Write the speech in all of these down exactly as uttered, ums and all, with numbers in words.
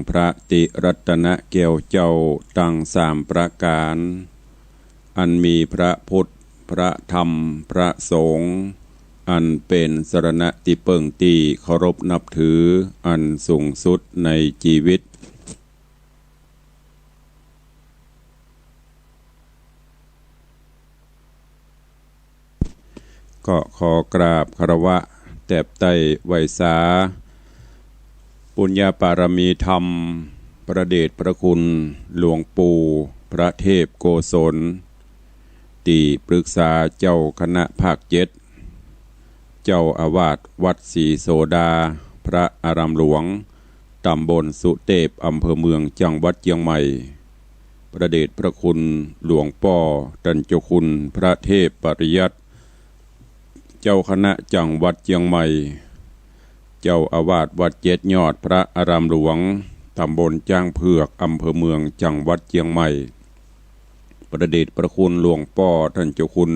พระติรัตนแก้วเจ้าตังสามประก๋าน อันมีพระพุทธ พระธรรม พระสงฆ์ อันเป๋นสรณะตี้เปิ้งตี้เคารพนับถืออันสูงสุดในจีวิต ก็ขอกราบคารวะแตบไต้ไหว้สา ปุญญาปารมีธรรม พระเดชพระคุณหลวงปู่พระเทพโกศล ตี้ปรึกษาเจ้าคณะภาคเจ็ด เจ้าอาวาสวัดศรีโสดา พระอารามหลวง ต๋ำบลสุเตพ อำเภอเมือง จังหวัดเจียงใหม่ พระเดชพระคุณหลวงป้อต้านเจ้าคุณพระเทพปริยัติ เจ้าคณะจังหวัดเจียงใหม่ เจ้าอาวาสวัดเจ็ดยอด พระอารามหลวง ต๋ำบลจ๊างเผือก อำเภอเมือง จังหวัดเจียงใหม่ พระเดชพระคุณหลวงป้อต้านเจ้าคุณ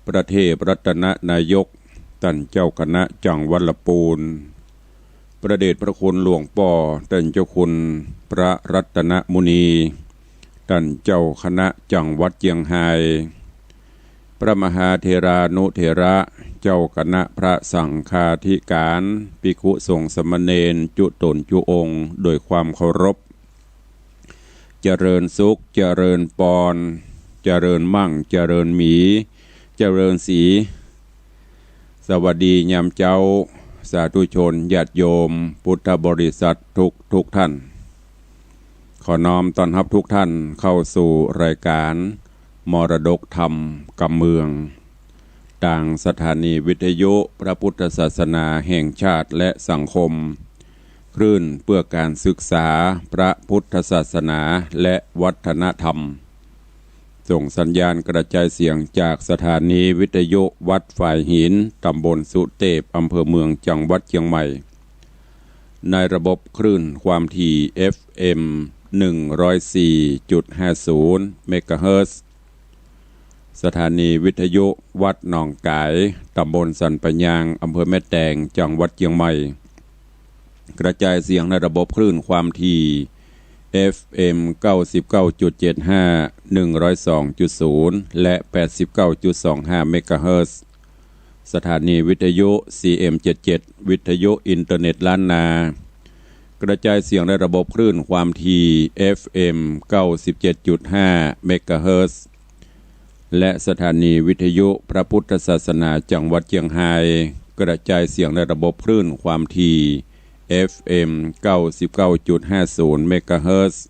พระเทพรัตนนายก ต้านเจ้าคณะจังหวัดละปูน พระเดชพระคุณหลวงป้อต้านเจ้าคุณพระรัตนมุนี ต้านเจ้าคณะจังหวัดเจียงฮาย พระมหาเถรานุเถระ เจ้าคณะพระสังฆาธิการ ภิกขุสงฆ์สามเณรจุ๊ต๋นจุ๊องค์ โดยความเคารพ เจริญสุข เจริญปอน เจริญมั่ง เจริญมี เจริญศรี สวัสดียามเจ๊า สาธุชน ญาติโยม พุทธบริษัททุกทุกท่าน ขอน้อมต้อนฮับทุกท่านเข้าสู่รายการมรดกธรรมกำเมือง ตางสถานีวิทยุพระพุทธศาสนาแห่งชาติและสังคม คลื่นเพื่อการศึกษาพระพุทธศาสนาและวัฒนธรรม ส่งสัญญาณกระจายเสียงจากสถานีวิทยุวัดฝายหิน ต๋ำบลสุเตพ อำเภอเมือง จังหวัดเจียงใหม่ ในระบบคลื่นความถี่ เอฟเอ็ม หนึ่งร้อยสี่จุดห้าศูนย์ เมกะเฮิรตซ์ สถานีวิทยุวัดหนองก๋าย ต๋ำบลสันป่ายยาง อำเภอแม่แตง จังหวัดเจียงใหม่ กระจายเสียงในระบบคลื่นความถี่ เอฟเอ็ม เก้าสิบเก้าจุดเจ็ดห้า หนึ่งร้อยสองจุดศูนย์ และ แปดสิบเก้าจุดสองห้า เมกะเฮิรตซ์ สถานีวิทยุ ซีเอ็มเจ็ดเจ็ด วิทยุอินเทอร์เน็ตล้านนา กระจายเสียงในระบบคลื่นความถี่ เอฟเอ็ม เก้าสิบเจ็ดจุดห้า เมกะเฮิรตซ์ และสถานีวิทยุพระพุทธศาสนาจังหวัดเจียงฮาย กระจายเสียงในระบบคลื่นความถี่ เอฟเอ็ม เก้าสิบเก้าจุดห้าศูนย์ เมกะเฮิรตซ์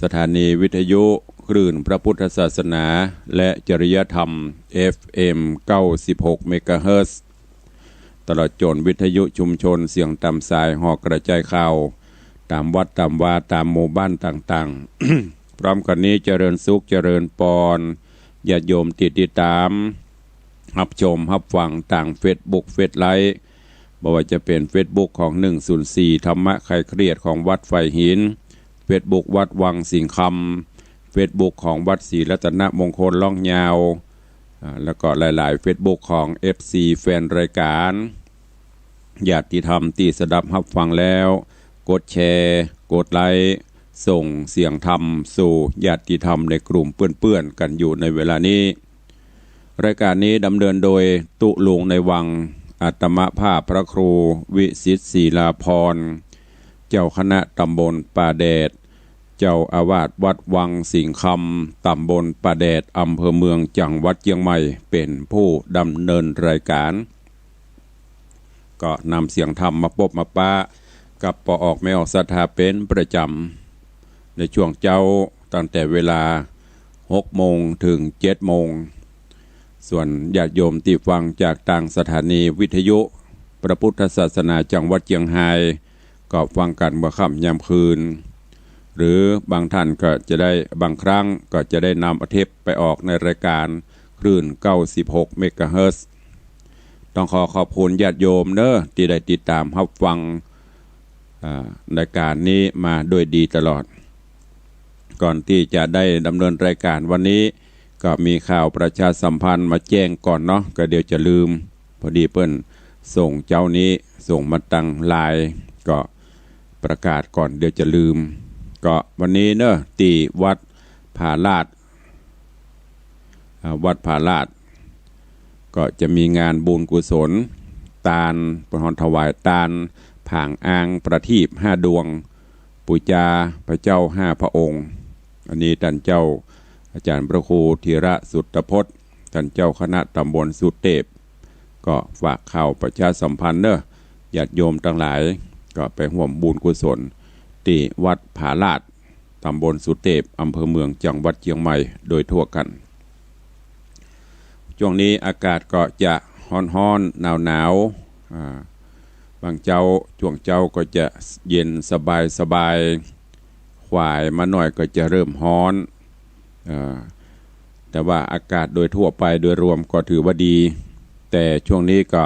สถานีวิทยุคลื่นพระพุทธศาสนาและจริยธรรม เอฟเอ็ม เก้าสิบหก เมกะเฮิรตซ์ ตลอดจ๋นวิทยุชุมชนเสียงต๋ามสายห่อกระจายข่าว ต๋ามวัดต๋ามวาต๋ามหมู่บ้านต่างๆ พร้อมกั๋นนี้เจริญสุขเจริญปอน ญาติโยมตี้ติดต๋าม ฮับชมฮับฟังตางเฟซบุ๊กเฟซไลฟ์ บ่ว่าจะเป๋นเฟซบุ๊กของ หนึ่งศูนย์สี่ ธรรมะคลายเครียดของวัดฝายหิน เฟซบุ๊กวัดวังสิงห์คำ เฟซบุ๊กของวัดศรีรัตนมงคลล่องยาว อ่า แล้วก็หลายๆ เฟซบุ๊กของ เอฟซี แฟนรายการ ญาติธรรมตี้สดับฮับฟังแล้ว กดแชร์ กดไลค์ ส่งเสียงธรรมสู่ญาติธรรมในกลุ่มเปื้อนๆ กั๋นอยู่ในเวลานี้ รายการนี้ดำเนินโดยตุ๊ลุงในวัง อาตมาภาพพระครูวิสิทธิ์ศิลาภรณ์ เจ้าคณะต๋ำบลป่าแดด เจ้าอาวาสวัดวังสิงห์คำ ต๋ำบลป่าแดด อำเภอเมือง จังหวัดเจียงใหม่ เป๋นผู้ดำเนินรายการ ก็นำเสียงธรรมมาปบมาปะกับป้อออกแม่ออกศรัทธาเป๋นประจ๋ำ ในช่วงเจ๊าตั้งแต่เวลาหกโมงเถิงเจ็ดโมง ส่วนญาติโยมตี้ฟังจากตางสถานีวิทยุพระพุทธศาสนาจังหวัดเจียงฮาย ก็ฟังกั๋นเมื่อค่ำยามคืน หรือบางท่านก็จะได้ บางครั้งก็จะได้นำเอาเทปไปออกในรายการคลื่น เก้าสิบหก เมกะเฮิรตซ์ ต้องขอขอบคุณญาติโยมเน้อ ตี้ได้ติดต๋ามฮับฟัง อ่า รายการนี้มาด้วยดีตลอด ก่อนตี้จะได้ดำเนินรายการวันนี้ ก็มีข่าวประชาสัมพันธ์มาแจ้งก่อนเนาะ ก็เดี๋ยวจะลืม พอดีเปิ้นส่งเจ๊านี้ ส่งมาตางไลน์ ก็ ประกาศก่อนเดี๋ยวจะลืม ก็วันนี้เนอะ ตี้วัดผาลาด อ่า วัดผาลาด ก็จะมีงานบุญกุศล ตาน เปิ้นฮ้องถวายตาน ผางอางประทีปห้าดวง ปู๋จาพระเจ้าห้าพระองค์ อันนี้ต้านเจ้าอาจ๋ารย์พระครูธีระสุตพจน์ ต้านเจ้าคณะตำบลสุเตพ ก็ฝากข่าวประชาสัมพันธ์เนอะ ญาติโยมตังหลาย ก็ไปฮ่วมบุญกุศล ตี้วัดผาลาด ตำบลสุเตพ อำเภอเมือง จังหวัดเจียงใหม่ โดยทั่วกั๋น จ้วงนี้อากาศก็จะฮ้อนๆ หนาวๆ อ่า บางเจ๊า จ้วงเจ๊าก็จะเย็นสบายๆ ขวายมาหน่อยก็จะเริ่มฮ้อน อ่า แต่ว่าอากาศโดยทั่วไปโดยรวมก็ถือว่าดี แต่จ้วงนี้ก็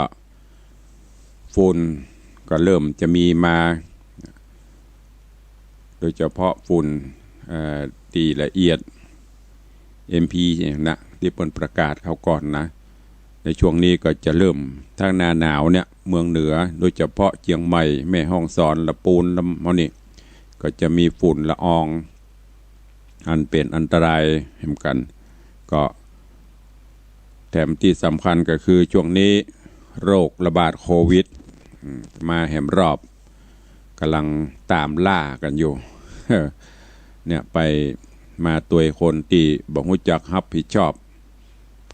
ฝุ่นก็เริ่มจะมีมา โดยเฉพาะฝุ่น เอ่อ ตี้ละเอียด เอ็มพี นะ ตี้เปิ้นประกาศคราวก่อนนะ ในจ้วงนี้ก็จะเริ่ม ตางหน้าหนาวเนี่ย เมืองเหนือ โดยเฉพาะเจียงใหม่ แม่ฮ่องสอน ละปูน ละเฮานี่ ก็จะมีฝุ่นละออง อันเป๋นอันตรายเหมือนกั๋น ก็แถมตี้สำคัญก็คือจ้วงนี้โรคระบาดโควิด อืม มาแหมรอบ ก่ำลังต๋ามล่ากั๋นอยู่ เนี่ย ไปมาตวยคนตี้บ่ฮู้จักฮับผิดชอบ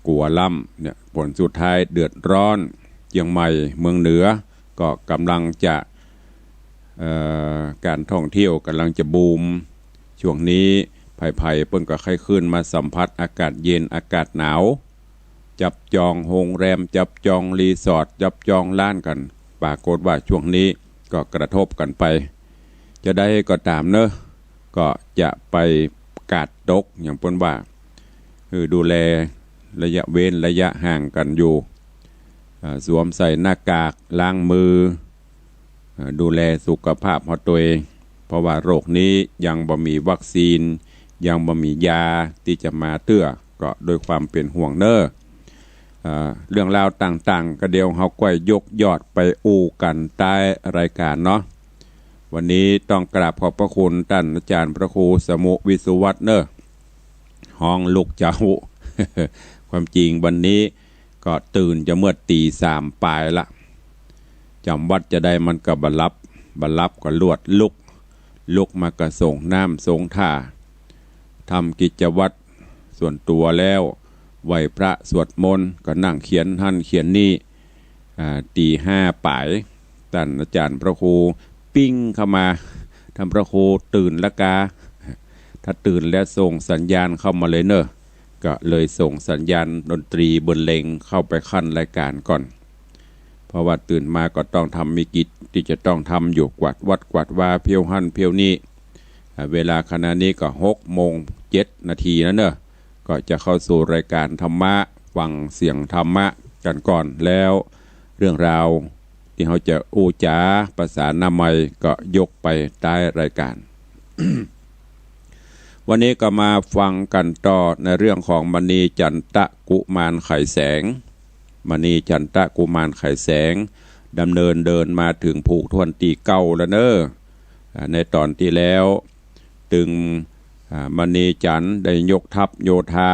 กั๋วล้ำ เนี่ย ผลสุดท้ายเดือดร้อน เจียงใหม่ เมืองเหนือ ก็ก่ำลังจะ เอ่อ ก๋านท่องเที่ยวก่ำลังจะบูม จ้วงนี้ใผๆ เปิ้นก็ใค่ขึ้นมาสัมผัสอากาศเย็น อากาศหนาว จับจองโฮงแรม จับจองรีสอร์ท จับจองร้านกั๋น ปรากฏว่าจ้วงนี้ก็กระทบกั๋นไป จาใดก็ต๋ามเนอะ ก็จะไปกาดตก อย่างเปิ้นว่า คือดูแลระยะเว้นระยะห่างกั๋นอยู่ อ่า สวมใส่หน้ากาก ล้างมือ อ่า ดูแลสุขภาพเฮาตวย เพราะว่าโรคนี้ยังบ่มีวัคซีน ยังบ่มียาตี้จะมาเตื้อ ก็ด้วยความเป๋นห่วงเนอะ อ่า เรื่องราวต่างๆ ก็เดี๋ยวเฮาก้อยยกยอดไปอู้กั๋นใต้รายก๋านเนาะ วันนี้ต้องกราบขอบพระคุณต้านอาจ๋ารย์พระครูสมุห์ วิสุวัฒน์เนอะ ฮ้องลุกเจ๊า ความจริงวันนี้ก็ตื่นจะเมื่อตี๋สามป๋ายละ จ๋ำวัดจาใดมันก็บ่หลับ บ่หลับก็ลวดลุก ลุกมาก็ส่งน้ำส่งท่า ทำกิจวัตรส่วนตั๋วแล้ว ไหว้พระสวดมนต์ ก็นั่งเขียนหั้นเขียนนี่ อ่า ตี๋ห้าป๋าย ต้านอาจ๋ารย์พระครูปิ๊งเข้ามา ต้านพระครูตื่นละกา ถ้าตื่นแล้วส่งสัญญาณเข้ามาเลยเนอะ ก็เลยส่งสัญญาณดนตรีบรรเลงเข้าไปขั้นรายก๋านก่อน เพราะว่าตื่นมาก็ต้องทำ มีกิจตี้จะต้องทำอยู่ กวาดวัดกวาดวา เผี้ยวหั้นเผี้ยวนี่ อ่า เวลาขณะนี้ก็หกโมงเจ็ดนาทีแล้วเนอะ ก็จะเข้าสู่รายก๋านธรรมะ ฟังเสียงธรรมะกั๋นก่อน แล้วเรื่องราวตี้เฮาจะอู้จ๋าประสานามัยก็ยกไปใต้รายก๋าน วันนี้ก็มาฟังกั๋นต่อในเรื่องของมณีจันตะกุมารไขแสง มณีจันตะกุมารไขแสง ดำเนินเดินมาเถิงผูกถ้วนตี้เก้าแล้วเนอะ อ่า ในต๋อนตี้แล้ว ตึง อ่า มณีจันทร์ได้ยกทัพโยธา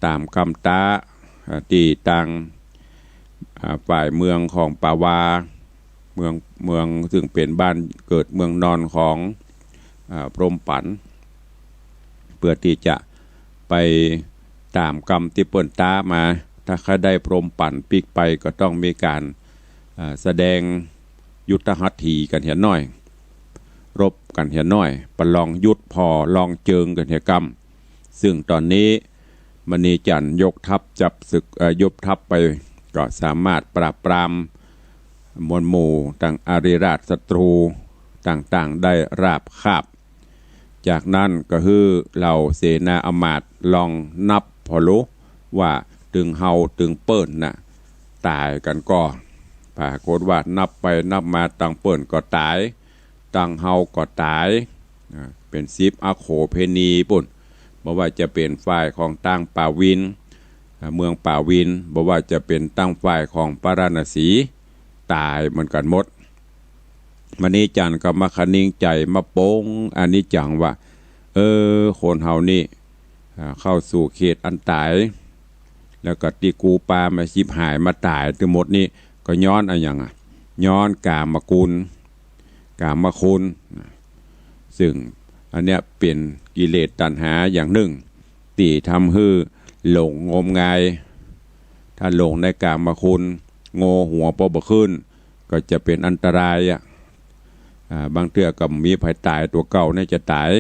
ต๋ามกำต๊า อ่า ตี้ตาง อ่า ฝ่ายเมืองของป่าวา เมือง เมืองซึ่งเป๋นบ้านเกิดเมืองนอนของ อ่า พรหมปั๋น เปื้อตี้จะไปต๋ามกำตี้เปิ้นต๊ามา ถ้าใค่ได้พรหมปั๋นปิ๊กไปก็ต้องมีก๋าน อ่า แสดงยุทธหัตถีกั๋นเหียหน้อย รบกั๋นเหียหน้อย ประลองยุทธผ่อลองเจิงกั๋นเหียกำ ซึ่งต๋อนนี้มณีจันทร์ยกทัพจับศึก เอ่อ ยกทัพไป ก็สามารถปราบปรามมวลหมู่ตางอาริราชศัตรูต่างๆ ได้ราบคาบ จากนั้นก็หื้อเหล่าเสนาอำมาตย์ลองนับผ่อลุว่าตึงเฮาตึงเปิ้นน่ะต๋ายกั๋นก่อ ปรากฏว่านับไปนับมาตังเปิ้นก็ต๋าย ตังเฮาก็ต๋าย อ่า เป๋นสิบอโขเภณีปุ้น บ่ว่าจะเป๋นฝ่ายของตางป่าวิน อ่า เมืองป่าวิน บ่ว่าจะเป๋นตางฝ่ายของปาราณสี ต๋ายเหมือนกั๋นหมด มณีจันทร์ก็มาคะนิงใจ๋มาปลงอนิจจังว่า เออ คนเฮานี่ อ่า เข้าสู่เขตอันต๋าย แล้วก็ตี้กู้ปามาฉิบหายมาต๋ายตึงหมดนี่ ก็ย้อนอะหยังอะ ย้อนกามคุณ กามคุณ ซึ่งอันเนี้ยเป๋นกิเลสตัณหาอย่างนึ่ง ตี้ทำหื้อหลงงมงาย ถ้าหลงในกามคุณ โง่หัวปอบ่ขึ้น ก็จะเป๋นอันตรายอะ อ่า บางเตื้อก็มีใผต๋าย ตั๋วเก่าเนี่ยจะต๋าย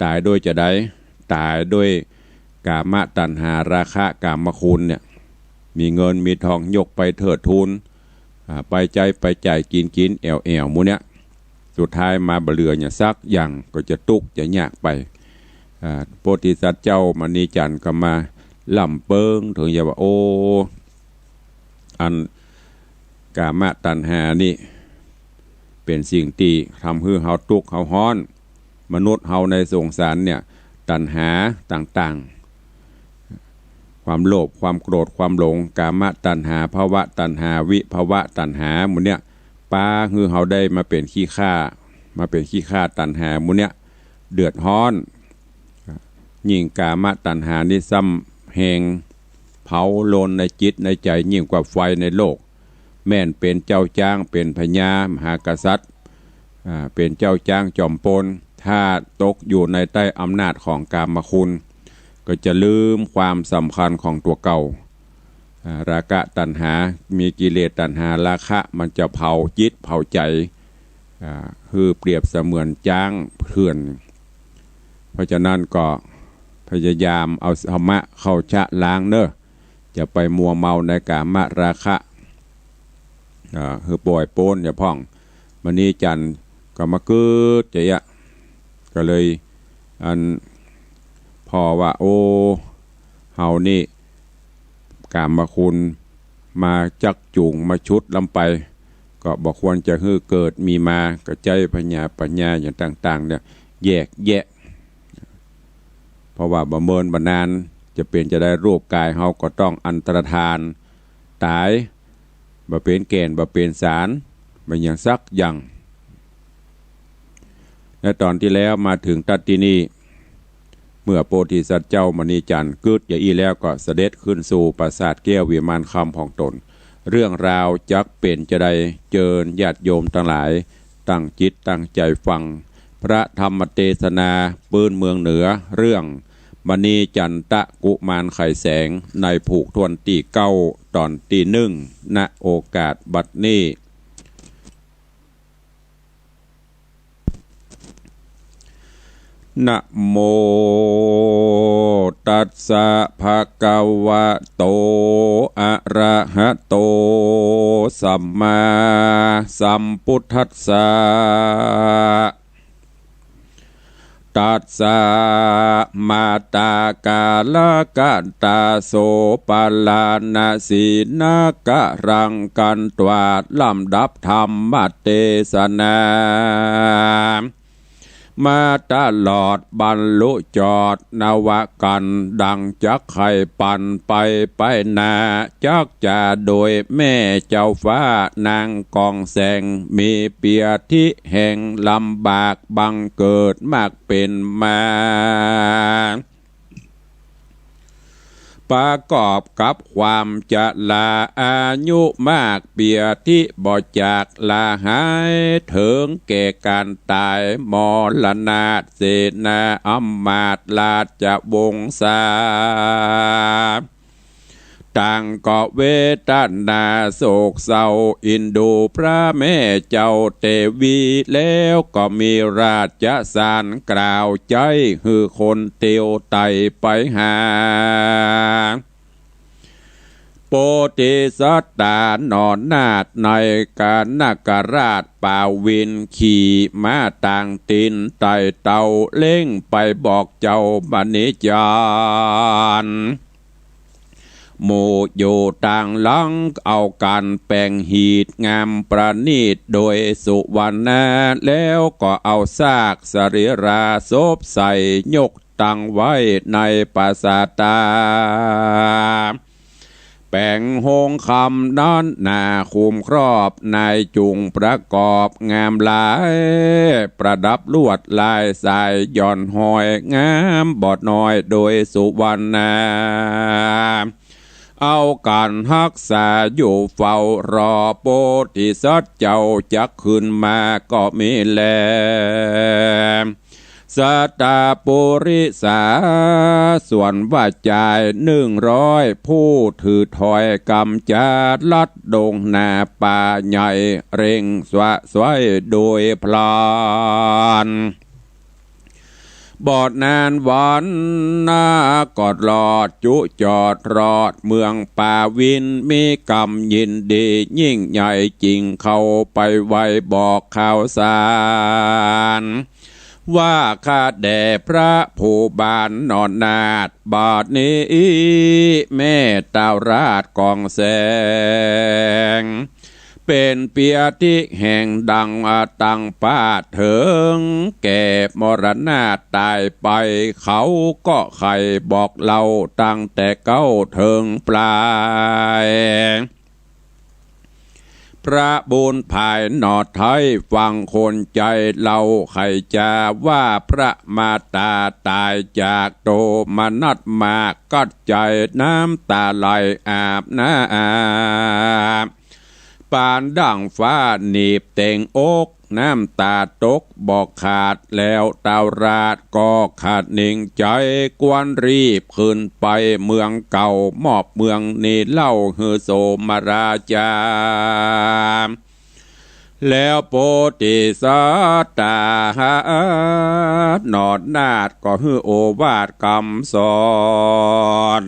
ต๋ายโดยจาใด ต๋ายโดยกามตัณหาราคะกามคุณเนี่ย มีเงินมีทองยกไปเทิดทูน อ่า ไปใจ๊ไปจ่ายกิ๋นกิ๋นแอ่วแอ่วหมู่เนี่ย สุดท้ายมาบ่เหลือหยังสักอย่าง ก็จะตุ๊กข์จะยากไป อ่า โพธิสัตว์เจ้ามณีจันทร์ก็มาล่ำเปิงเถิงอย่างว่า โอ้ อันกามตัณหานี่ เป๋นสิ่งตี้ทำหื้อเฮาตุ๊กข์เฮาฮ้อน มนุษย์เฮาในสงสารเนี่ย ตัณหาต่างๆ ความโลภ ความโกรธ ความหลง กามตัณหา ภวตัณหา วิภวตัณหา หมู่เนี่ย ปาหื้อเฮาได้มาเป๋นขี้ข้า มาเป๋นขี้ข้าตัณหา หมู่เนี่ย เดือดฮ้อน ยิ่งกามตัณหานี่ซ้ำแฮง เผาโลนในจิตในใจ๋ยิ่งกว่าไฟในโลก แม่นเป๋นเจ้าจ๊าง เป๋นพญามหากษัตริย์ อ่า เป๋นเจ้าจ๊างจอมปล้น ถ้าตกอยู่ในใต้อำนาจของกามคุณ ก็จะลืมความสำคัญของตั๋วเก่า อ่า ราคะตัณหา มีกิเลสตัณหาราคะ มันจะเผาจิตเผาใจ๋ อ่า คือเปรียบเสมือนจ๊างเถื่อน เพราะฉะนั้นก็พยายามเอาธรรมะเข้าชะล้างเน่อ จะไปมัวเมาในกามราคะ อ่า คือป่อยป๊นอย่าพ่อง มณีจันทร์ก็มาเกิดใจ๋อะ ก็เลย อัน ผ่อว่า โอ้ เฮานี่ กามคุณมาจักจูงมาชุดลำไป ก็บ่ควรจะหื้อเกิดมีมา ก็ใจ๊ผญาปัญญาอย่างต่างๆ เนี่ย แยกแยะ เพราะว่าบ่เมินบ่นาน จะเป๋นจาใดรูปกายเฮาก็ต้องอันตรธาน ต๋าย บ่เป๋นแก่น บ่เป๋นสาร บ่หยังสักอย่าง และต๋อนตี้แล้วมาเถิงตั๊ดตี้นี่ เมื่อโพธิสัตว์เจ้ามณีจันทร์กึ๊ดอย่างอี้แล้วก็เสด็จขึ้นสู่ปราสาทแก้ววิมานคำของตน เรื่องราวจักเป๋นจาใด เจิญญาติโยมตังหลายตั้งจิตตั้งใจ๋ฟัง พระธรรมเตสนาปื๊นเมืองเหนือ เรื่องมณีจันตะกุมารไขแสง ในผูกถ้วนตี้เก้า ต๋อนตี้นึ่ง ณ โอกาสบัดนี้ นะโมตัสสะ ภะคะวะโต อะระหะโต สัมมาสัมพุทธัสสะ ตัสสะ มาตากาลกะตาโส ปะลานะสีนะกะรัง กันตวา ลำดับธรรมเตสนา มาตลอดบรรลุจอดนวกัน ดังจักใค่ปันไปไปหน้า จักจาโดยแม่เจ้าฟ้านางกองแสง มีเปียธิแห่งลำบากบังเกิดมากเป๋นมา ประกอบกับความจะลาอายุมาก เปียธิบ่จากลาหาย เถิงแก่ก๋านต๋ายมรณาเสนา อำมาตย์ราชวงศา ต่างก็เวทนาโศกเศร้า อินดูพระแม่เจ้าเตวี แล้วก็มีราชสารกล่าวใจ๊ หื้อคนเตียวไต่ไปหา โพธิสัตว์ต๋าหนอนาถในกนกราชปาวิน ขี่ม้าตางตินไต่เต้าเล็งไปบอกเจ้ามณีจันทร์ หมู่อยู่ตางหลังเอาก๋านแป๋งหีดงามประณีตโดยสุวรรณะ แล้วก็เอาซากสรีราศพใส่ยก ตั้งไว้ในปราสาทตา ไป ป๋งฮงคำนั้นหนาคุ้มครอบ นายจุ่งประกอบงามหลาย ประดับลวดลายสายหย่อนห้อยงามบ่น้อยโดยสุวรรณา เอาการฮักษาอยู่เฝ้ารอ โพธิสัตว์เจ้าจักขึ้นมาก็มีแล สัตตปุริสา ส่วนว่าจายหนึ่งร้อยผู้ ถือถอยกำจัดลัดดงนาป่าใหญ่ เร่งสวะสวยโดยพลัน บ่นานวันนาก็รอดจุจอดรอดเมืองป่าวิน มีกำยินดียิ่งใหญ่จริง เข้าไปไหว้บอกข่าวสาร ว่าข้าแด่พระผู้บานนอนนาถ บัดนี้แม่เต้าราชกองแสง เป๋นเปียทิแห่งดังตังปาดเถิง แก่มรณาตายไป เขาก็ใค่บอกเล่าตั้งแต่เก๊าเถิงปลาย พระบุญภายหนอไท้ฟังคนใจ๋เล่า ใค่จาว่าพระมาตาตายจากโทมนัสมาก กั๊ดใจ๋น้ำต๋าไหลอาบหน้า ปานดั่งฟ้าหนีบเต็งอก น้ำต๋าตกบ่ขาด แล้วเต้าราชก็ขะหนิงใจ๋ ควรรีบขึ้นไปเมืองเก่า มอบเมืองนี้เล่าหื้อโสมราชา แล้วโพธิสัตว์ต๋าหนอนนาถก็หื้อโอวาทกำสอน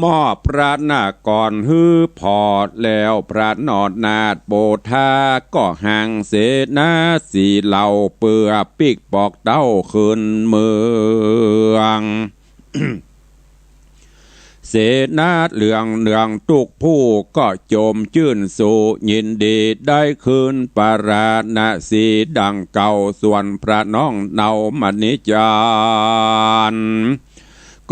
มอบพระนครหื้อผ่อ แล้วพระนอนนาถโพธา ก็หังเสนาสีเหล่า เปื้อปิ๊กปอกเต้าขึ้นเมือง เสนาเหลืองเนืองตุ๊กผู้ ก็จมจื้นสู่ยินดี ได้คืนปราณสีดังเก่า ส่วนพระน้องเนามณีจันทร์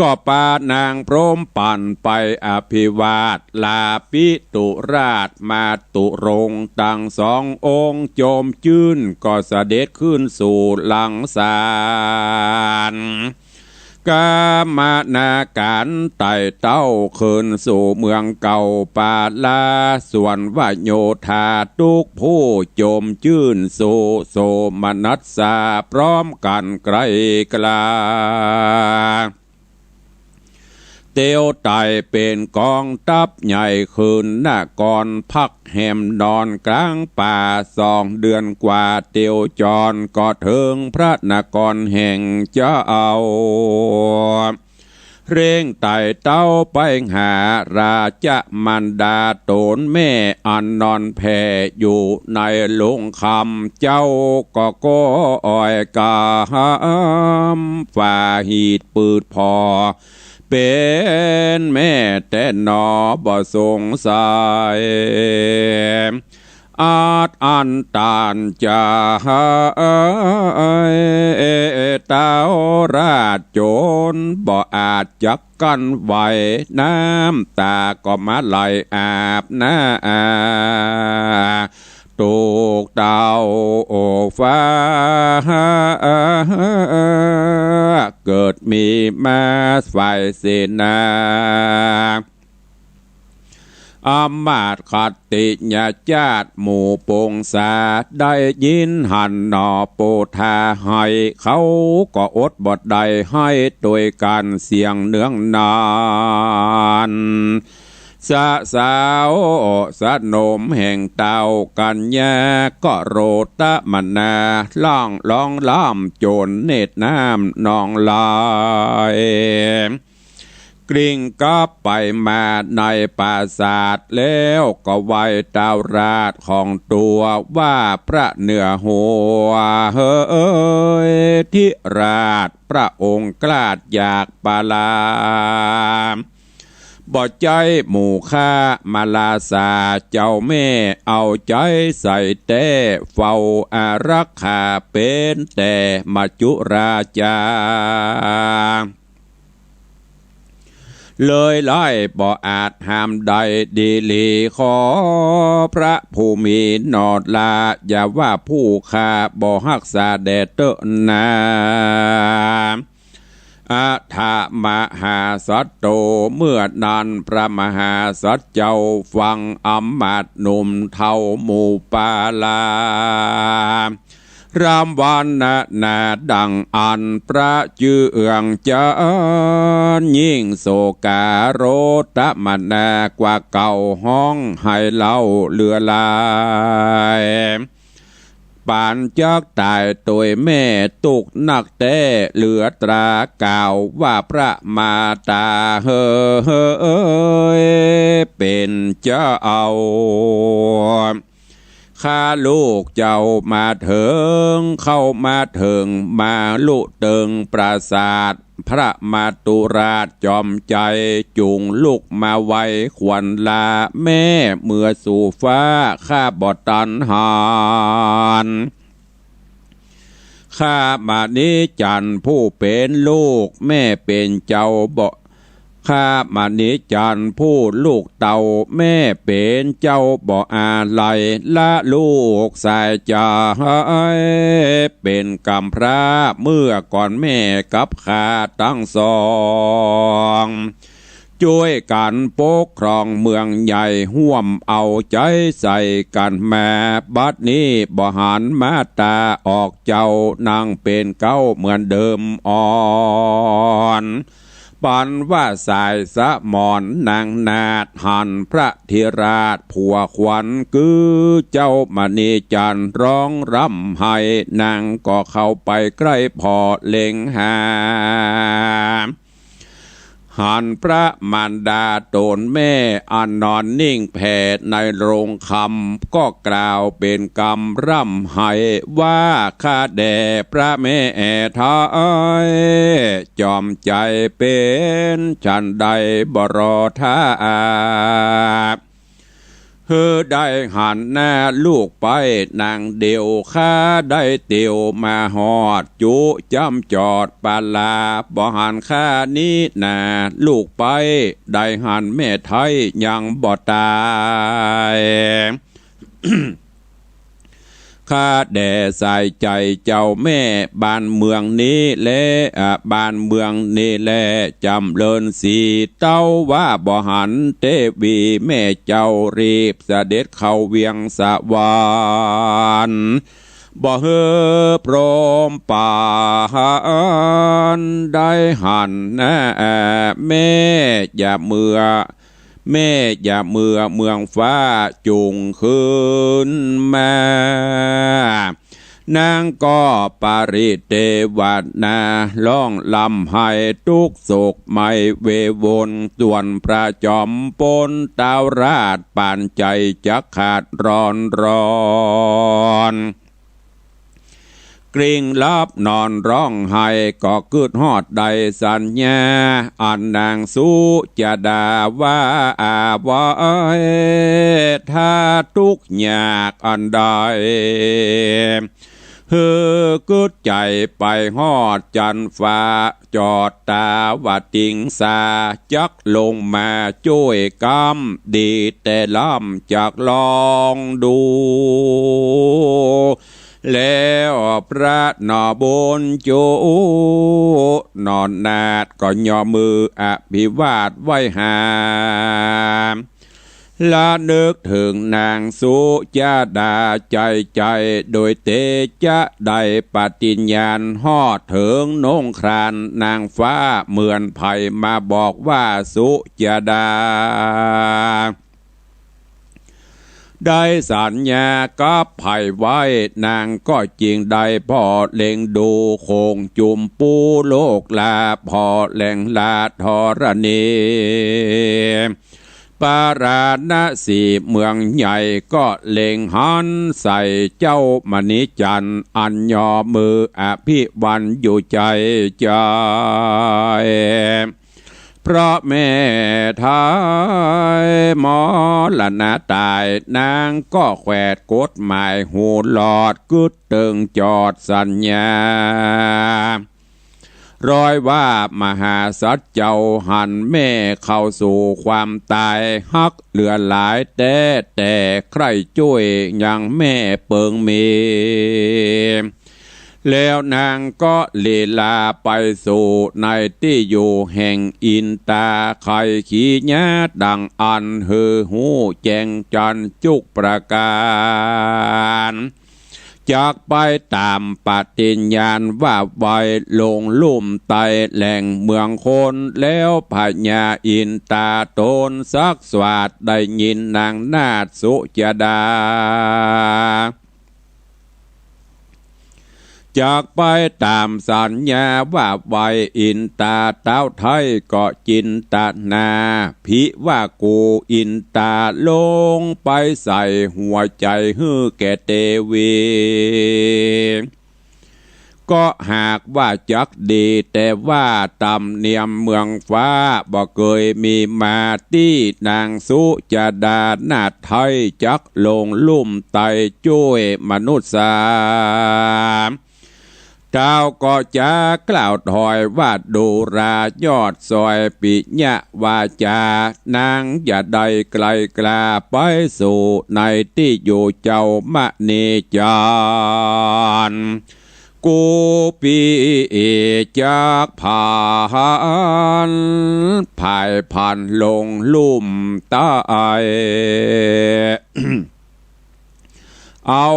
ก็ปานางพรหมปั่นไปอภิวาท ลาปิตุราชมาตุรงค์ ตังสององค์จมจื้น ก็เสด็จคืนสู่หลังศาล กำนาการไต่เต้าคืนสู่เมืองเก่าปาลา ส่วนว่าโยธาตุ๊กผู้จมจื้นสู่โสมนัสสา พร้อมกั๋นไกลกล้า เตียวไต่เป๋นกองทัพใหญ่คืนนคร พักแหมนอนก๋างป่าสองเดือนกว่า เตียวจรก็เถิงพระนครแห่งเจ้า เร่งไต่เต้าไปหาราชมารดาต๋นแม่ อันนอนแผ่อยู่ในโรงคำ เจ้าก็ก้อยกำฝ่าหีดปืดผ่อ เป๋นแม่แต๊หนอบ่สงสัย อัดอั้นตันใจ๋ เต้าราชจนบ่อาจจักกั้นไหว น้ำต๋าก็มาไหลอาบหน้า ตุ๊กเต้าอกฟ้า เกิดมีมาฝ่ายเสนา อำมาตย์ขัตติยเจ้าหมู่ปงศา ได้ยินหันหนอโพธาไห้ เขาก็อดบ่ได้ไห้ตวยกั๋นเสียงเนืองนัน สะสาวสนมแห่งเต้ากัญญา ก็โรตมนา ร้องฮ้องร่ำจ๋นเนตรน้ำนองไหล กลิ้งกลับไปมาในปราสาท แล้วก็ไหว้เต้าราชของตั๋วว่า พระเหนือหัวเฮย ธิราชพระองค์กล้าดอยากปรา บ่ใจ้หมู่ข้ามาลาสา เจ้าแม่เอาใจ๋ใส่แต๊ เฝ้าอารักขาเป๋นแต่มัจจุราชา เลยไล่บ่อาจห้ามได้ดีหลี ขอพระผู้มีหนอลา อย่าว่าผู้ข้าบ่ฮักษาแด่เต๊อะนา อัฏฐมหาสัตโต เมื่อนั้นพระมหาสัตว์เจ้าฟัง อำมาตย์หนุ่มเฒ่าหมู่ปาลา รำวรรณนาดังอั้น พระเจื้องจันทร์ยิ่งโศกาโรตมนา กว่าเก่าฮ้องไห้เล่าเลือหลาย ปานจักต๋ายตวยแม่ ตุ๊กข์นักแต๊ เหลือตรากล่าวว่า พระมาต๋าเฮย เป๋นเจ้า ข้าลูกเจ้ามาเถิง เข้ามาเถิง มาลุเติงปราสาท พระมาตุราชจอมใจ๋ จุ่งลุกมาไหว้ขวัญลา แม่เมื่อสู่ฟ้า ข้าบ่ตันหัน ข้ามณีจันทร์ผู้เป๋นลูก แม่เป๋นเจ้าบ่ ข้ามณีจันทร์ผู้ลูกเต้า แม่เป๋นเจ้าบ่อาลัย ละลูกสายใจ๋ เป๋นกำพร้า เมื่อก่อนแม่กับข้าตังสอง จ้วยกั๋นปกครองเมืองใหญ่ ฮ่วมเอาใจ๋ใส่กั๋นมา บัดนี้บ่หันมาต๋าออกเจ้า นางเป๋นเก๊าเหมือนเดิมอ่อน ปันว่าสายสมรนางนาฏ หันพระธิราชผัวขวัญ คือเจ้ามณีจันทร์ฮ้องร่ำไห้ นางก็เข้าไปใก้ผ่อเล็งหา หันพระมารดาต๋นแม่ อันนอนนิ่งแผ่ในโลงคำ ก็กล่าวเป๋นกำร่ำไห้ว่า ข้าแด่พระแม่ไท้ จอมใจ๋เป๋นฉันใดบ่รอถ้า หื้อได้หันหน้าลูกไปนางเดียว ข้าได้เตียวมาฮอดจุ๋จ้ำจอดปาลา บ่หันข้านี้นาลูกไป ได้หันแม่ไท้ยังบ่ต๋าย ข้าแด่สายใจ๋เจ้าแม่ บ้านเมืองนี้แล อ่า บ้านเมืองนี้แล จ๋ำเริญสีเต้า ว่าบ่หันเตวีแม่เจ้า รีบเสด็จเข้าเวียงสวรรค์ บ่หื้อพรหมปานได้หันหน้า แม่อย่าเมือ แม่อย่าเมือเมืองฟ้าจุ่งคืนมา นางก็ปริเตวนาฮ้องร่ำไห้ตุ๊กข์โศกไหม้เววน ส่วนพระจอมปนเต้าราชปานใจ๋จักขาดร้อนร้อน กลิ้งหลับนอนฮ้องไห้ ก็กึ๊ดฮอดได้สัญญา อันนางสุจดาว่า อาไว้ ถ้าตุ๊กข์ยากอันใด หื้อกึ๊ดใจ๋ไปฮอดจันฟ้า จอดต๋าว่าติงสา จักลงมาจ้วยกำ ดีแต่ล้ำจักลองดู แล้วพระหน่อบุญจุ๋ หน่อนาฏก็ยอมืออภิวาทไหว้หา ละนึกเถิงนางสุจดาใจ๋ใจ๋ โดยเตจะได้ปฏิญญาณฮอดเถิงนงครานนางฟ้า เหมือนใผมาบอกว่าสุจดา ได้สัญญากับใผไว้ นางก็จึงได้ผ่อเล็งดูโขงจุมปูโลกลา ผ่อแหล่งลาธรณี ปาราณสีเมืองใหญ่ ก็เล็งหันใส่เจ้ามณีจันทร์ อันยอมืออภิวันอยู่ใจ๋ใจ๋ เพราะแม่ไท้มรณะต๋าย นางก็แขวดกฎหมายหูหลอด กึ๊ดเติงจอดสัญญา ร้อยว่ามหาสัตว์เจ้าหันแม่เข้าสู่ความต๋าย ฮักเหลือหลายแต๊ แต่ใคร่จ้วยยังแม่เปิงมี แล้วนางก็ลีลาไปสู่ในตี้อยู่แห่งอินตา ใค่ขีหญ้าดั่งอั้นหื้อฮู้แจ้งจั๋นจุกประก๋าน จักไปต๋ามปฏิญญาณว่าไว้ลงลุ่มใต้แหล่งเมืองคน แล้วพญาอินตาต๋นสักสวาทได้ยินนางนาฏสุจดา จักไปต๋ามสัญญาว่าไว้อินตา เต๊าไท้ก็จินตนา ผิว่ากูอินตาลงไปใส่หัวใจ๋หื้อแก่เตวี ก็หากว่าจักดี แต่ว่าต๋ามเนียมเมืองฟ้าบ่เกยมีมา ตี้นางสุจดานาฏไท้จักลงลุ่มใต้จ้วยมนุษย์สา เต๊าก็จะกล่าวถอยว่า ดูรายอดซอยปิยะวาจา นางอย่าได้ไกลกล้าไปสู่ในตี้อยู่เจ้ามณีจันทร์ กูปิจักผาน ผายผันลงลุ่มใต้ เอา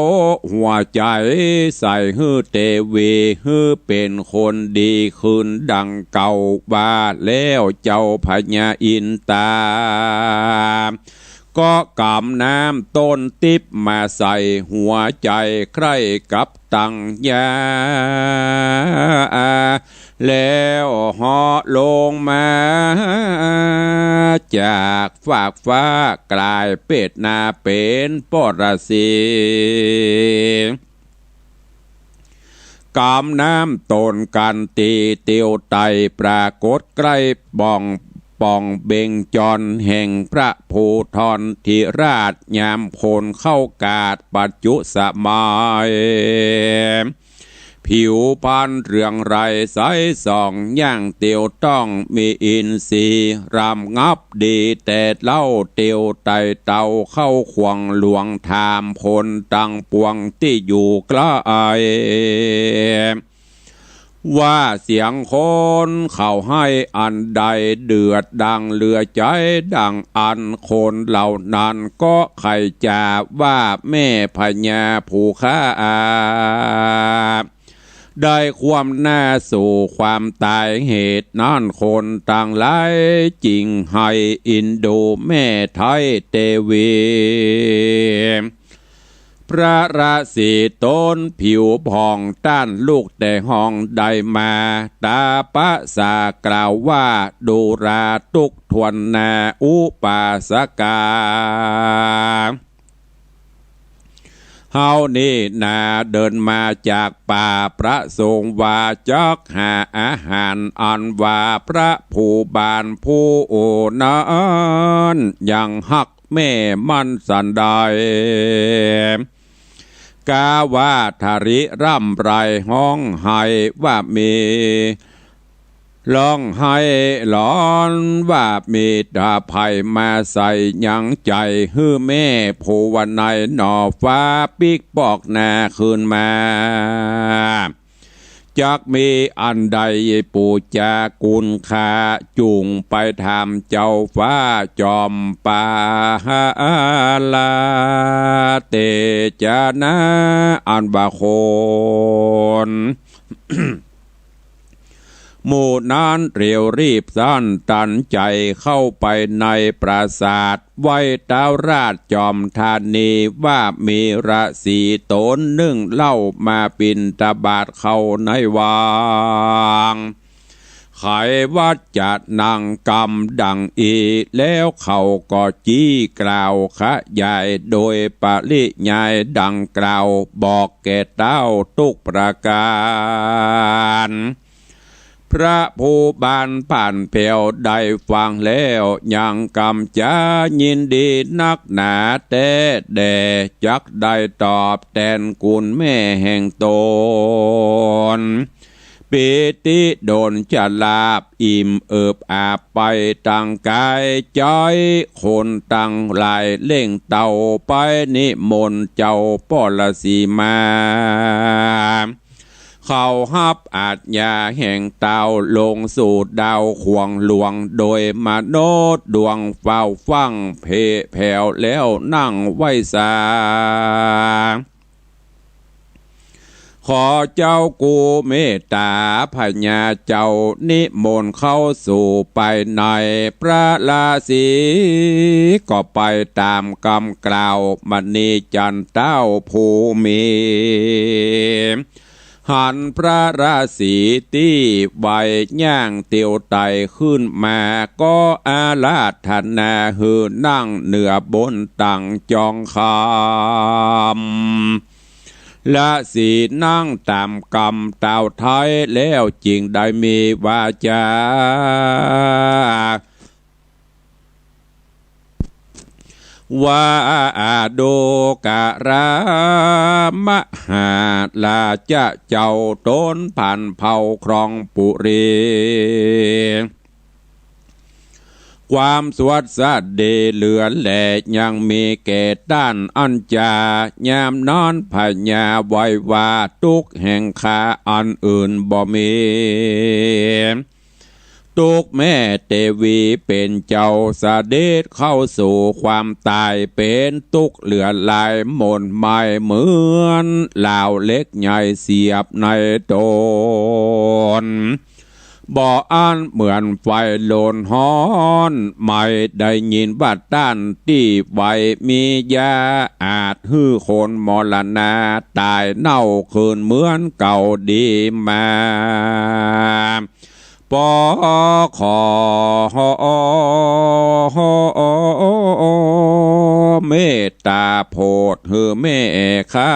หัวใจ๋ใส่หื้อเตวี หื้อเป๋นคนดีคืนดังเก่า ว่าแล้วเจ้าพญาอินตา ก็ก๋ำน้ำต้นติ๊บมาใส่หัวใจ๋ใคร่กับตังยา แล้วเหาะลงมาจากฟากฟ้ากลายเปรตนาเป๋นปรสิต ก๋ำน้ำต้นกั๋นตี้เตียวไต่ ปรากฏใกล้ป่อง ป่องเบญจรแห่งพระภูธรธิราช ยามคนเข้ากาดปัจจุสมัย ผิวพรรณเรืองไร้ใสส่อง ย่างเตียวต้องมีอินทรีย์ รำงับดีแต่เล่า เตียวไต่เต้าเข้าขวางหลวง ถามคนตังปวงตี้อยู่ใกล้ ว่าเสียงคนเขาไห้อันใด เดือดดังเหลือใจ๋ ดังอั้นคนเหล่านั้นก็ใค่จะว่าแม่พญาผู้ข้า ได้คว่ำหน้าสู่ความต๋าย เหตุนั้นคนตังหลายจึงไห้อินดูแม่ไท้เตวี พระราศีต๋นผิวผ่องต้านลุกแต่ห้องได้มา ตาปะสากล่าวว่า ดูราตุ๊กทวนนาอุปาสกา เฮานี่นาเดินมาจากป่า ประสงค์ว่าจักหาอาหาร อันว่าพระภูบาลผู้นั้นยังฮักแม่มันสันใด กาว่าทริร่ำไรฮ้องไห้ว่ามี ฮ้องไห้หลอนว่ามีตาภัยมาใส่ยังใจ๋ หื้อแม่ผู้ว่าในหน่อฟ้าปิ๊กปอกหน้าคืนมา จักมีอันใดปู๋จากุณค่า จุ่งไปถามเจ้าฟ้าจอมปาลา เตจานาอันว่าคน หมู่นั้นเร็วรีบสั้นตันใจ๋เข้าไปในปราสาท ไหว้เต๊าราชจอมธานี ว่ามีราศีต๋นนึ่งเล่ามาบิณฑบาตเข้าในวัง ใครว่าจะนั่งกำดังอี้ แล้วเขาก็จี้กล่าวขยายโดยปริยายดังกล่าว บอกแก่เต้าทุกประก๋าน พระภูบาลผ่านแผวได้ฟังแล้ว ยังกำจะยินดีนักหนาแต๊แด่ จักได้ตอบแตนคุณแม่แห่งต๋น ปีติดลชลาภ อิ่มเอิบอาบไปตังก๋ายใจ๋ คนตังหลายเร่งเต้าไปนิมนต์เจ้าป้อราชสีมา เขาฮับอาชญาแห่งเต้า ลงสู่ดาวขวางหลวง โดยมนุษย์ดวงฟ้าวฟั่ง เพแผ่วแล้วนั่งไหว้สา ขอเจ้ากู้เมตต๋าพญาเจ้า นิมนต์เข้าสู่ไปใน พระราชสีก็ไปต๋ามกำกล่าว มณีจันทร์เต้าผู้มี หันพระราชสีตี้ไหว ย่างเตียวไต่ขึ้นมา ก็อาราธนาหื้อนั่งเหนือบนตังจองคำ ราชสีนั่งต๋ามกำเต้าไท้แล้ว จึงได้มีวาจา ว่า ดูกรา มหาราชเจ้า ต๋นผ่านเผ่าครองปุรี ความสวัสดีเหลือแล ยังมีแก่ต้านอันจา ยามนั้นพญาไหว้ว่า ตุ๊กข์แห่งข้าอันอื่นบ่มี ตุ๊กข์แม่เตวีเป๋นเจ้า เสด็จเข้าสู่ความต๋าย เป๋นตุ๊กข์เหลือหลาย หม่นไหม้เหมือนหลาวเหล็กใหญ่เสียบในต๋น บ่อั้นเหมือนไฟโหลนฮ้อนไหม้ ได้ยินว่าต้านตี้ไหวมียา อาจหื้อคนมรณาต๋ายเน่าคืนเหมือนเก่าดีมา ปอขอเมตต๋าโผดหื้อแม่ข้า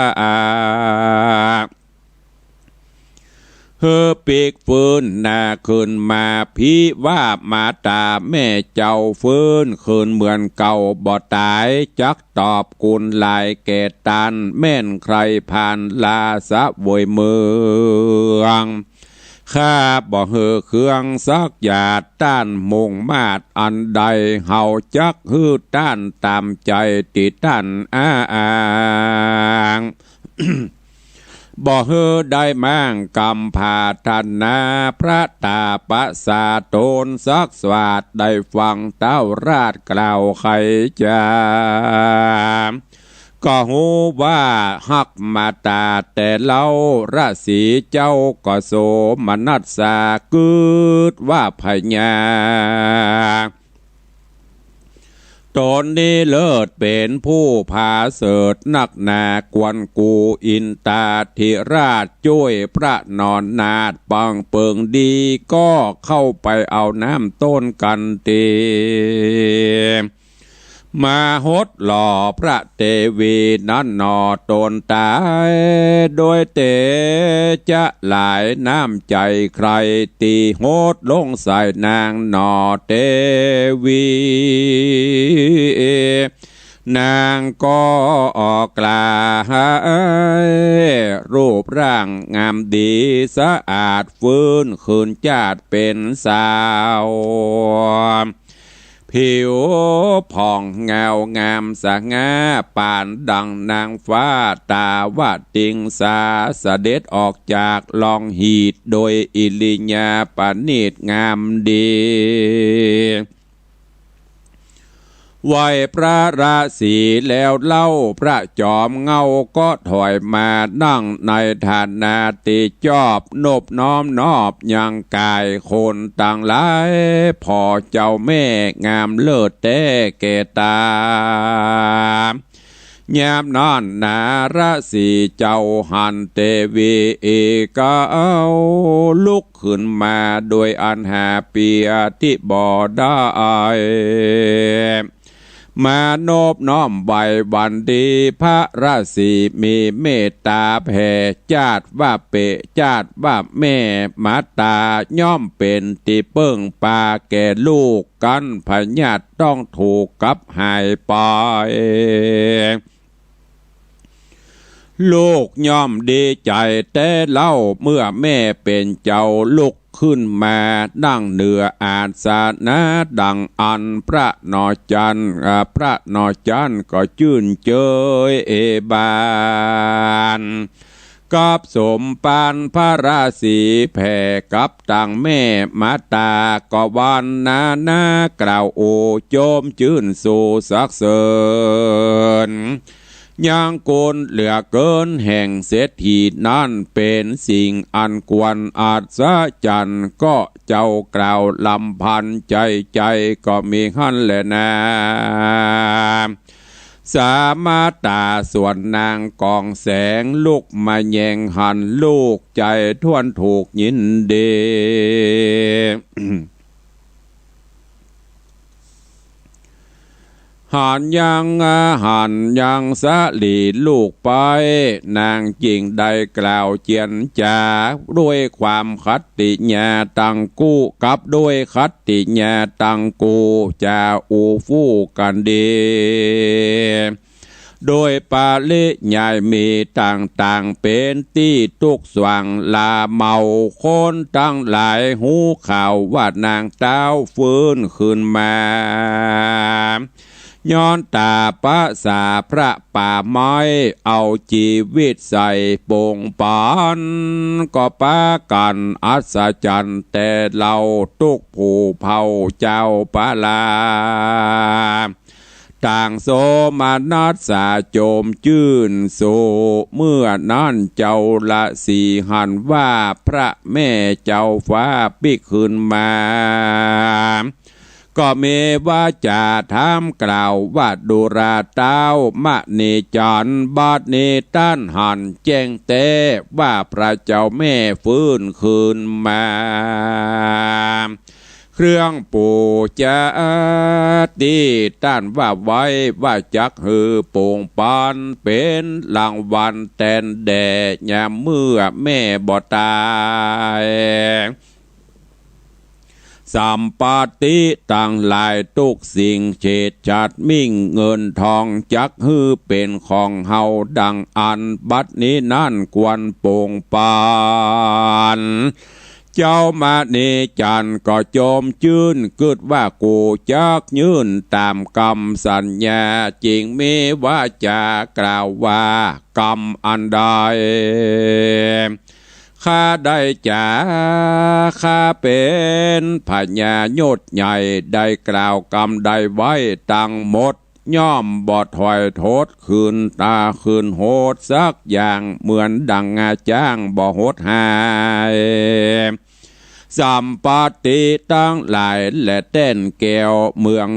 หื้อปิ๊กฟื้นนาคืนมา ผีว่ามาต๋าแม่เจ้า ฟื้นคืนเหมือนเก่าบ่ต๋าย จักตอบกุณหลายแก่ต้าน แม่นใคร่ผ่านราชเวยเมือง ข้าบ่หื้อเครื่องสักอย่าง ต้านมุ่งมาดอันใด เฮาจักหื้อต้านต๋ามใจ๋ตี้ต้านอ้าง บ่หื้อได้มั่งกำผาถนา พระต๋าประสาทต๋นสักสวาด ได้ฟังเต้าราชกล่าวไขจ๋า ก็ฮู้ว่าฮักมาต๋าแต่เล้า ราชสีเจ้าก็โสมนัสสา กึ๊ดว่าพญา ต๋นนี้เลิศเป๋นผู้ผาเสริฐนักหนา ควรกู่อินตาธิราช จ้วยพระนอนนาถปังเปิงดี ก็เข้าไปเอาน้ำต้นกันเตีย มาหดหล่อพระเตวีนั้นหนอ ต๋นต๋ายโดยเตจะหลาย น้ำใจ๋ใคร่ตี้หดลงใส่นางหนอเตวี นางก็กลาย รูปร่างงามดีสะอาด ฟื้นคืนจาติเป๋นสาว ผิวผ่องเงางามสง่า ปานดังนางฟ้าตาวติงสา เสด็จออกจากลองหีด โดยอิริยาประณีตงามดี ไหว้พระราชสีแล้วเล่า พระจอมเหง้าก็ถอยมานั่ง ในฐานะตี้จอบนบน้อมนอบยังก๋าย คนตังหลายผ่อเจ้าแม่งามเลิศแต๊แก่ต๋า ยามนั้นนาราชสีเจ้าหันเตวีอีก ก็เอาลุกขึ้นมาโดยอันหาเปียตี้บ่ได้ มานบน้อมไหว้หวั่นดีพระราชสี มีเมตต๋าแผ่ จาติว่าเป๋ จาติว่าแม่มาต๋า ย่อมเป๋นตี้เปิ้งปาแก่ลูก กั๋นพยาธิต้องถูกขับหายไป ลูกย่อมดีใจ๋แต๊เล่า เมื่อแม่เป๋นเจ้าลุกขึ้นมา นั่งเหนืออาสนะดังอั้น พระนอจันทร์ อ่า พระนอจันทร์ก็จื้นเจยเอบาน กับสมภารพระราศีแผ่กับตังแม่มาตา ก็วรรณนากล่าวโอโจมจื้นสู่สรรเสริญ ยังคุณเหลือเกินแห่งเศรษฐีนั้น เป๋นสิ่งอันควรอัศจรรย์ ก็เจ้ากล่าวลำพันใจ๋ใจ๋ ก็มีหั้นแลนา สามาตาส่วนนางกองแสง ลุกมาแยงหันลูก ใจ๋ถ้วนถูกยินดี หันยัง หันยังสลีลูกไป นางจึงได้กล่าวเจียรจา ด้วยความขัตติญาตังคู่ กับด้วยขัตติญาตังคู่ จาอู้ฟู่กั๋นดี โดยปริยายมีต่างๆ เป๋นตี้ตุ๊กข์สว่างลาเมา คนตังหลายฮู้ข่าวว่านางเต๊าฟื้นคืนมา ย้อนต๋าประสาพระป่าไม้ เอาจีวิตใส่ปงปัน ก็ปากั๋นอัศจรรย์แต๊เล่า ตุ๊กผู้เผ่าเจ้าปาลา ต่างโสมนัสสาโจมจื้นโส เมื่อนั้นเจ้าราศีหันว่าพระแม่เจ้าฟ้าปิ๊กคืนมา ก็มีวาจาถามกล่าวว่า ดูราเต๊ามณีจันทร์ บัดนี้ต้านหันแจ้งแต๊ว่าพระเจ้าแม่ฟื้นคืนมา เครื่องปู๋จาตี้ต้านว่าไว้ว่าจักหื้อปงปัน เป๋นรางวัลแตนแด่ยามเมื่อแม่บ่ต๋าย สัมปัตติตังหลายตุ๊กสิ่งเศษฉัตรมิ่งเงินทอง จักหื้อเป๋นของเฮาดังอั้น บัดนี้นั้นควรปงปัน เจ้ามณีจันทร์ก็โจมจื้น กึ๊ดว่ากูจักยื่นต๋ามกำสัญญา จึงมีวาจากล่าวว่า กำอันใดข้าได้จ๋า ข้าเป๋นพญายศใหญ่ ได้กล่าวกำใดไว้ตังหมด ย่อมบ่ถอยโทษคืนต๋าคืนโหดสักอย่าง เหมือนดังงาจ๊างบ่หดหาย สัมปัตติตังหลายและแต้นแก้วเมือง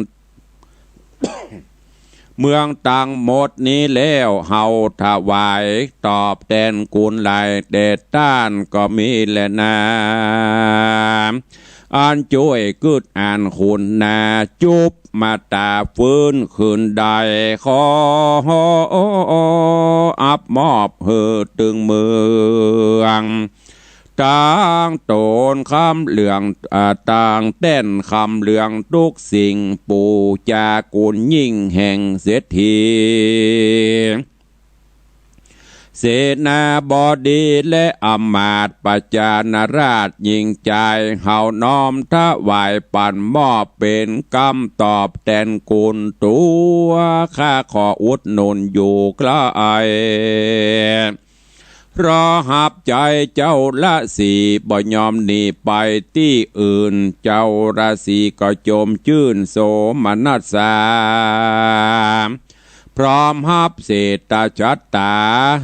เมืองตังหมดนี้แล้ว เฮาถวายตอบแตนกุณหลายแด่ต้านก็มีแลนา อันจ้วยกึ๊ดอันคุณนา จุบมาต๋าฟื้นคืนได้ ขออับมอบหื้อตึงเมือง ตางโตนคำเหลือง อ่า ตางแต้นคำเหลืองตุ๊กสิ่ง ปู๋จากุณยิ่งแห่งเศรษฐี เสนาบดีและอำมาตย์ประจานราชหญิงจาย เฮาน้อมถวายปันมอบเป๋นกำตอบแตนกุณตั๋ว ข้าขออุดหนุนอยู่ใกล้ เพราะฮับใจ๋เจ้าราศีบ่ยอมหนีไปตี้อื่น เจ้าราศีก็โจมจื้นโสมนัสสา พร้อมฮับเสตชะตา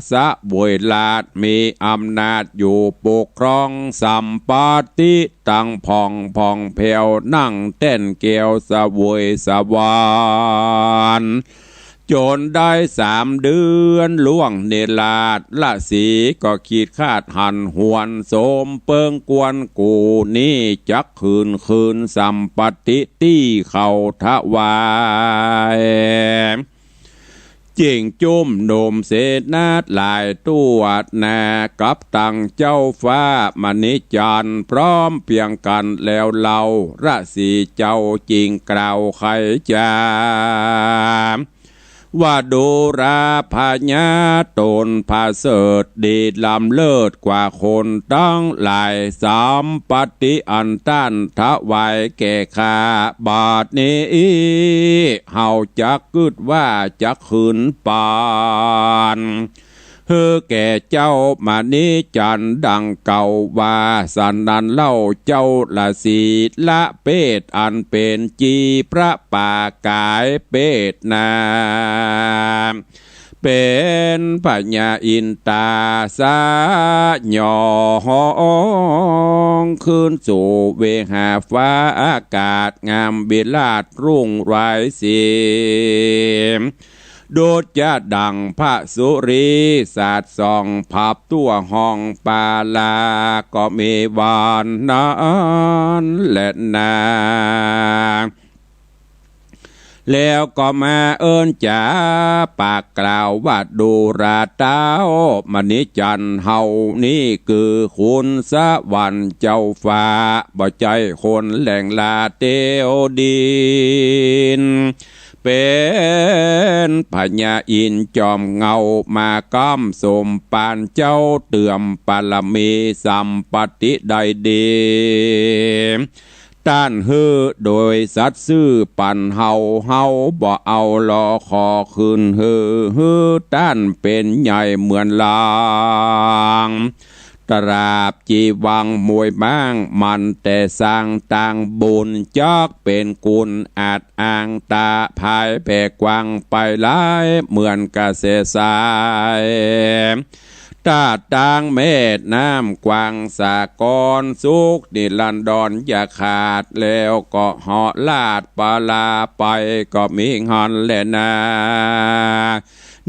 เสวยราชย์มีอำนาจอยู่ปกครอง สัมปัตติตังผ่องผ่องแผ้ว นั่งแต้นแก้วเสวยสวรรค์ จ๋นได้สามเดือนล่วงเนราช ราศีก็คิดคาดหันหวน โสมเปิงกวนกู๋นี้ จักคืนคืนสัมปัตติตี้เขาถวาย จึงจุมนุมเสนาหลายทั่วหน้า กับตังเจ้าฟ้ามณีจันทร์ พร้อมเพียงกั๋นแล้วเล่า ราศีเจ้าจึงกล่าวไขจ๋า ว่าดูราพญาต๋นผะเสริฐดีล้ำเลิศกว่าคนตังหลาย สามปฏิอันต้านถวายแก่ข้า บัดนี้เฮาจักกึ๊ดว่าจักคืนปาน หื้อแก่เจ้ามณีจันทร์ดังเก่าว่า สันนั้นเล่าเจ้าละสีละเปต อันเป๋นจีพระป่ากายเปตนา เป๋นพญาอินตาสยอง คืนสู่เวหาฟ้าอากาศงามวิราชรุ่งรวยสี ดุจจะดั่งพระสุริสาดส่อง ผับทั่วห้องปาลา ก็มีวันนั้นแลนา แล้วก็มาเอิ้นจ๋าปากกล่าวว่า ดูราเต้ามณีจันทร์เฮานี้ คือขุนสวรรค์เจ้าฟ้า บ่ใจ้คนแหล่งลาเตียวดิน เป๋นพญาอินทร์จอมเงา มาก้ำสมปานเจ้าเตื่อมปารมี สามปฏิได้ดี ต้านหื้อโดยสัตย์ซื่อปันเฮา เฮาบ่เอาลอขอคืนหื้อ หื้อต้านเป๋นใหญ่เหมือนลาง ตราบจีวังมวยม้าง มันแต่สร้างตางบุญ จักเป๋นกุณอาจอ้างตาภายแผ่กว้างไปหลาย เหมือนกระแสสาย ตาดตางแม่น้ำกว้างสากล สุขนิรันดรอย่าขาด แล้วก็เหาะลาดปาลาไป ก็มีหั้นแลนา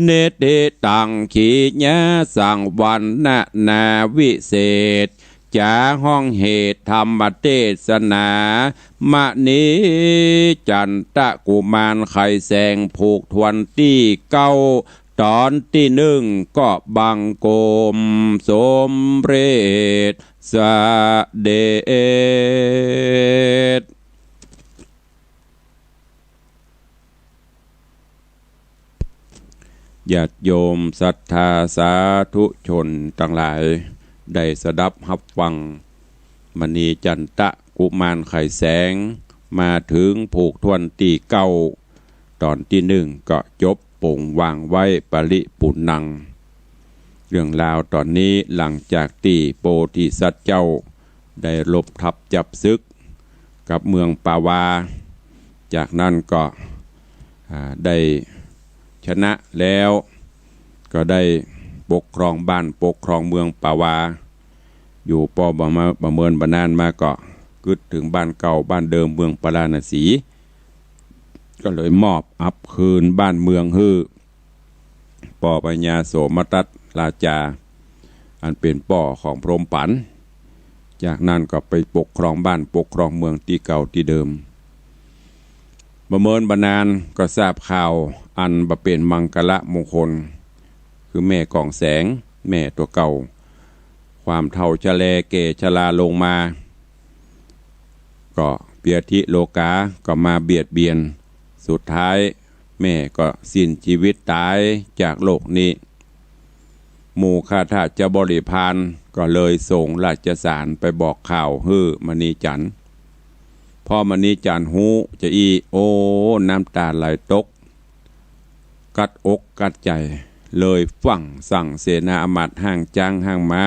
นิทธิตังขีญาสังวรรณนาวิเศษ จ๋าห้องเหตุธรรมเตสนา มณีจันตะกุมารไขแสง ผูกถ้วนตี้เก้า ต๋อนตี้นึ่งก็บังคมสมเร็จเสด็จ ญาติโยมศรัทธาสาธุชนตังหลาย ได้สดับฮับฟังมณีจันตะกุมารไขแสง มาเถิงผูกถ้วนตี้เก้า ต๋อนตี้นึ่งก็จบ ปงวางไว้ปริปุณณัง เรื่องราวต๋อนนี้หลังจากตี้โพธิสัตว์เจ้าได้รบทัพจับศึกกับเมืองปาวา จากนั้นก็ อ่า ได้ชนะแล้ว ก็ได้ปกครองบ้านปกครองเมืองปาวา อยู่ปอบ่มา บ่เมินบ่นานมาก็กึ๊ดเถิงบ้านเก่าบ้านเดิมเมืองปาราณสี ก็เลยมอบอับคืนบ้านเมืองหื้อป้อพญาโสมทัตราชา อันเป๋นป้อของพรหมปัน จากนั้นก็ไปปกครองบ้านปกครองเมืองตี้เก่าตี้เดิม บ่เมินบ่นานก็ทราบข่าวอันบ่เป๋นมังคละมงคล คือแม่กองแสง แม่ตั๋วเก่า ความเฒ่าชะแลแก่ชราลงมา ก็เปียธิโลกาก็มาเบียดเบียน สุดท้ายแม่ก็สิ้นชีวิตต๋ายจากโลกนี้ หมู่ข้าทาสบริพารก็เลยส่งราชสารไปบอกข่าวหื้อมณีจันทร์ พอมณีจันทร์ฮู้จะอี้ โอ้ น้ำต๋าไหลตก กัดอกกัดใจ๋ เลยฟั่งสั่งเสนาอามาตย์ห้างจ๊างห้างม้า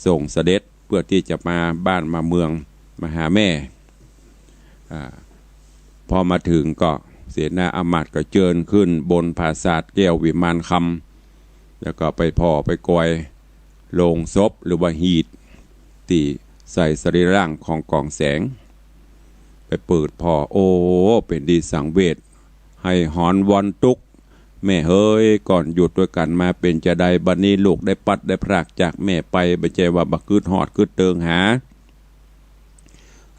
ส่งเสด็จเปื้อตี้จะมาบ้านมาเมืองมาหาแม่ อ่า พอมาเถิงก็เสนาอามาตย์ก็เจิญขึ้นบนปราสาทแก้ววิมานคำ แล้วก็ไปผ่อไปกอยโลงศพหรือว่าหีดตี้ใส่สรีร่างของกองแสง ไปเปิดผ่อ โอ้ เป๋นดีสังเวช ไห้หอนวอนตุ๊ก แม่เหย ก่อนอยู่ตวยกั๋นมาเป๋นจาใด บัดนี้ลูกได้ปัดได้พรากจากแม่ไป บ่ใจ้ว่าบ่กึ๊ดฮอดกึ๊ดเติงหา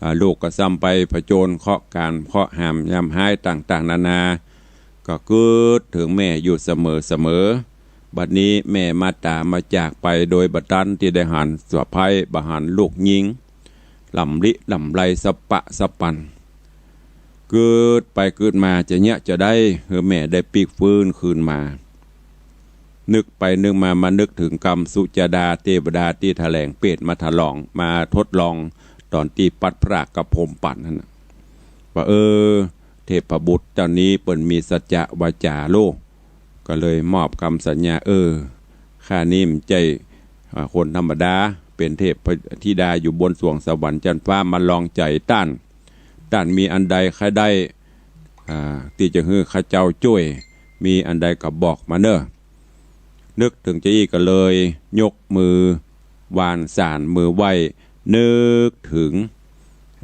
อ่า ลูกก็ซ้ำไปผจญเคราะห์ก๋านเคราะห์หามยามฮ้ายต่างๆ นานา ก็กึ๊ดเถิงแม่อยู่เสมอๆ บัดนี้แม่มาต๋ามาจากไปโดยบ่ตันตี้ได้หันสะใภ้ บ่หันลูกญิง หล่ำลิหล่ำไรสะปะสะปัน กึ๊ดไปกึ๊ดมาจะเยียะจาใดหื้อแม่ได้ปิ๊กฟื้นคืนมา นึกไปนึกมา มานึกเถิงกำสุจาดาเตวดาตี้ถะแหลงเปรตมาถลอง มาทดลองต๋อนตี้ปัดพรากกับพรหมปั๋นหั้นน่ะ ว่า เออ เทพบุตรเจ้านี้เปิ้นมีสัจจะวาจาโล ก็เลยมอบกำสัญญา เออ ข้านี้บ่ใจ้ อ่า คนธรรมดา เป๋นเทพธิดาอยู่บนสวงสวรรค์จั๊นฟ้า มาลองใจ๋ต้าน ต้านมีอันใดใค่ได้ อ่า ตี้จะหื้อข้าเจ้าจ้วย มีอันใดก็บอกมาเน่อ นึกเถิงจาอี้ก็เลยยกมือวานสานมือไหว้ นึกเถิง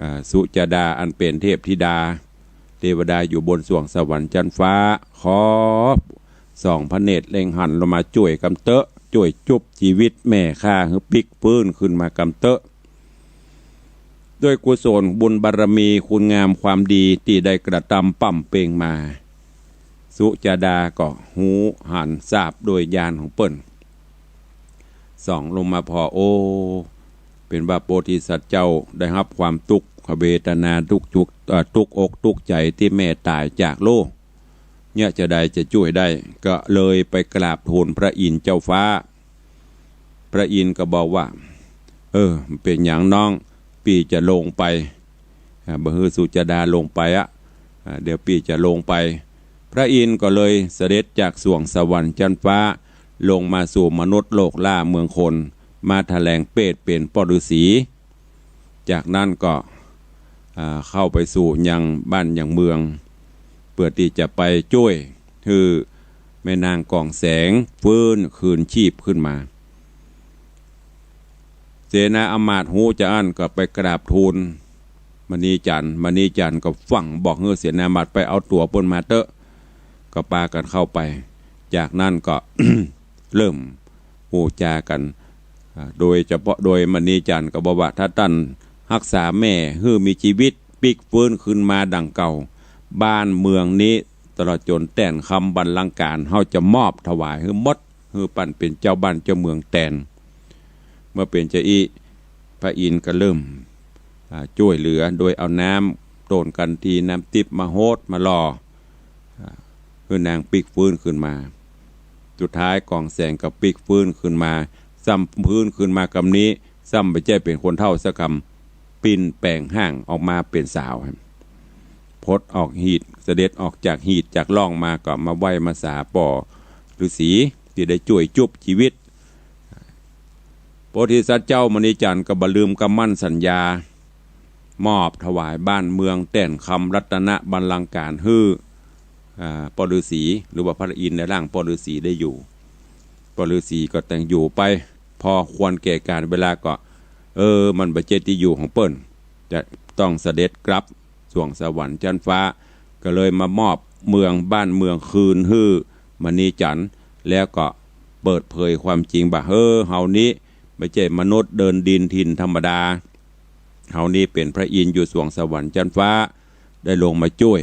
อ่า สุจาดาอันเป๋นเทพธิดา เตวดาอยู่บนสวงสวรรค์จั๊นฟ้า ขอส่องพระเนตรเล็งหันลงมาจ้วยกำเต๊อะ จ้วยจุบจีวิตแม่ข้าหื้อปิ๊กฟื้นคืนมากำเต๊อะ ด้วยกุศลบุญบารมีคุณงามความดีตี้ได้กระตำป๋ำเป็งมา สุจาดาก็ฮู้หันทราบโดยญาณของเปิ้น ส่องลงมาผ่อ โอ้ เป๋นว่าโพธิสัตว์เจ้าได้ฮับความตุ๊กขเวทนาตุ๊กจุก เอ่อ ตุ๊กอกตุ๊กใจ๋ตี้แม่ต๋ายจากโลก เยียะจาใดจะจ้วยได้ ก็เลยไปกราบทูลพระอินทร์เจ้าฟ้า พระอินทร์ก็บอกว่า เออ บ่เป๋นหยังน้อง ปี้จะลงไป อ่า บ่หื้อสุจาดาลงไปอะ อ่า เดี๋ยวปี้จะลงไป พระอินทร์ก็เลยเสด็จจากสวงสวรรค์จั๊นฟ้า ลงมาสู่มนุษย์โลกล่าเมืองคน มาถะแหลงเปรตเป๋นป้อฤๅษี จากนั้นก็ อ่า เข้าไปสู่ยังบ้านยังเมือง เปื้อตี้จะไปจ้วยหื้อแม่นางกองแสงฟื้นคืนชีพขึ้นมา เสนาอำมาตย์ฮู้จาอั้นก็ไปกราบทูลมณีจันทร์ มณีจันทร์ก็สั่งบอกหื้อเสนาอำมาตย์ไปเอาตั๋วเปิ้นมาเต๊อะ ก็ปากั๋นเข้าไป จากนั้นก็ เริ่มอู้จากั๋น อ่า โดยเฉพาะโดยมณีจันทร์ก็บอกว่า ถ้าต้านฮักษาแม่หื้อมีจีวิตปิ๊กฟื้นคืนมาดั่งเก่า บ้านเมืองนี้ตลอดจ๋นแต้นคำบัลลังก์ก๋าน เฮาจะมอบถวายหื้อหมด หื้อปั้นเป๋นเจ้าบ้านเจ้าเมืองแตน เมื่อเป๋นจาอี้ พระอินทร์ก็เริ่ม อ่า จ้วยเหลือโดยเอาน้ำต้นกันที น้ำติ๊บมาโฮดมาหล่อ อ่า หื้อนางปิ๊กฟื้นคืนมา สุดท้ายกองแสงก็ปิ๊กฟื้นคืนมา ซ้ำฟื้นคืนมากำนี้ ซ้ำบ่ใจ้เป๋นคนเฒ่าสักกำ ปิ้นแป๋งฮ่างออกมาเป๋นสาว พดออกหีด เสด็จออกจากหีดจากล่องมาก็มาไหว้มาสาป้อฤๅษีตี้ได้จ้วยจุบจีวิต โพธิสัตว์เจ้ามณีจันทร์ก็บ่ลืมกำมั่นสัญญา มอบถวายบ้านเมืองแต้นคำรัตนบัลลังก์ก๋านหื้อ อ่า ป้อฤๅษี หรือว่าพระอินทร์ในร่างป้อฤๅษีได้อยู่ ป้อฤๅษีก็แต่งอยู่ไป พอควรแก่กาลเวลาก็ เออ มันบ่ใจ้ตี้อยู่ของเปิ้น จะต้องเสด็จกลับสวงสวรรค์จั๊นฟ้า ก็เลยมามอบเมืองบ้านเมืองคืนหื้อมณีจันทร์ แล้วก็เปิดเผยความจริงว่า เออ เฮานี้บ่ใจ้มนุษย์เดินดินถิ่นธรรมดา เฮานี้เป๋นพระอินทร์อยู่สวงสวรรค์จั๊นฟ้า ได้ลงมาจ้วย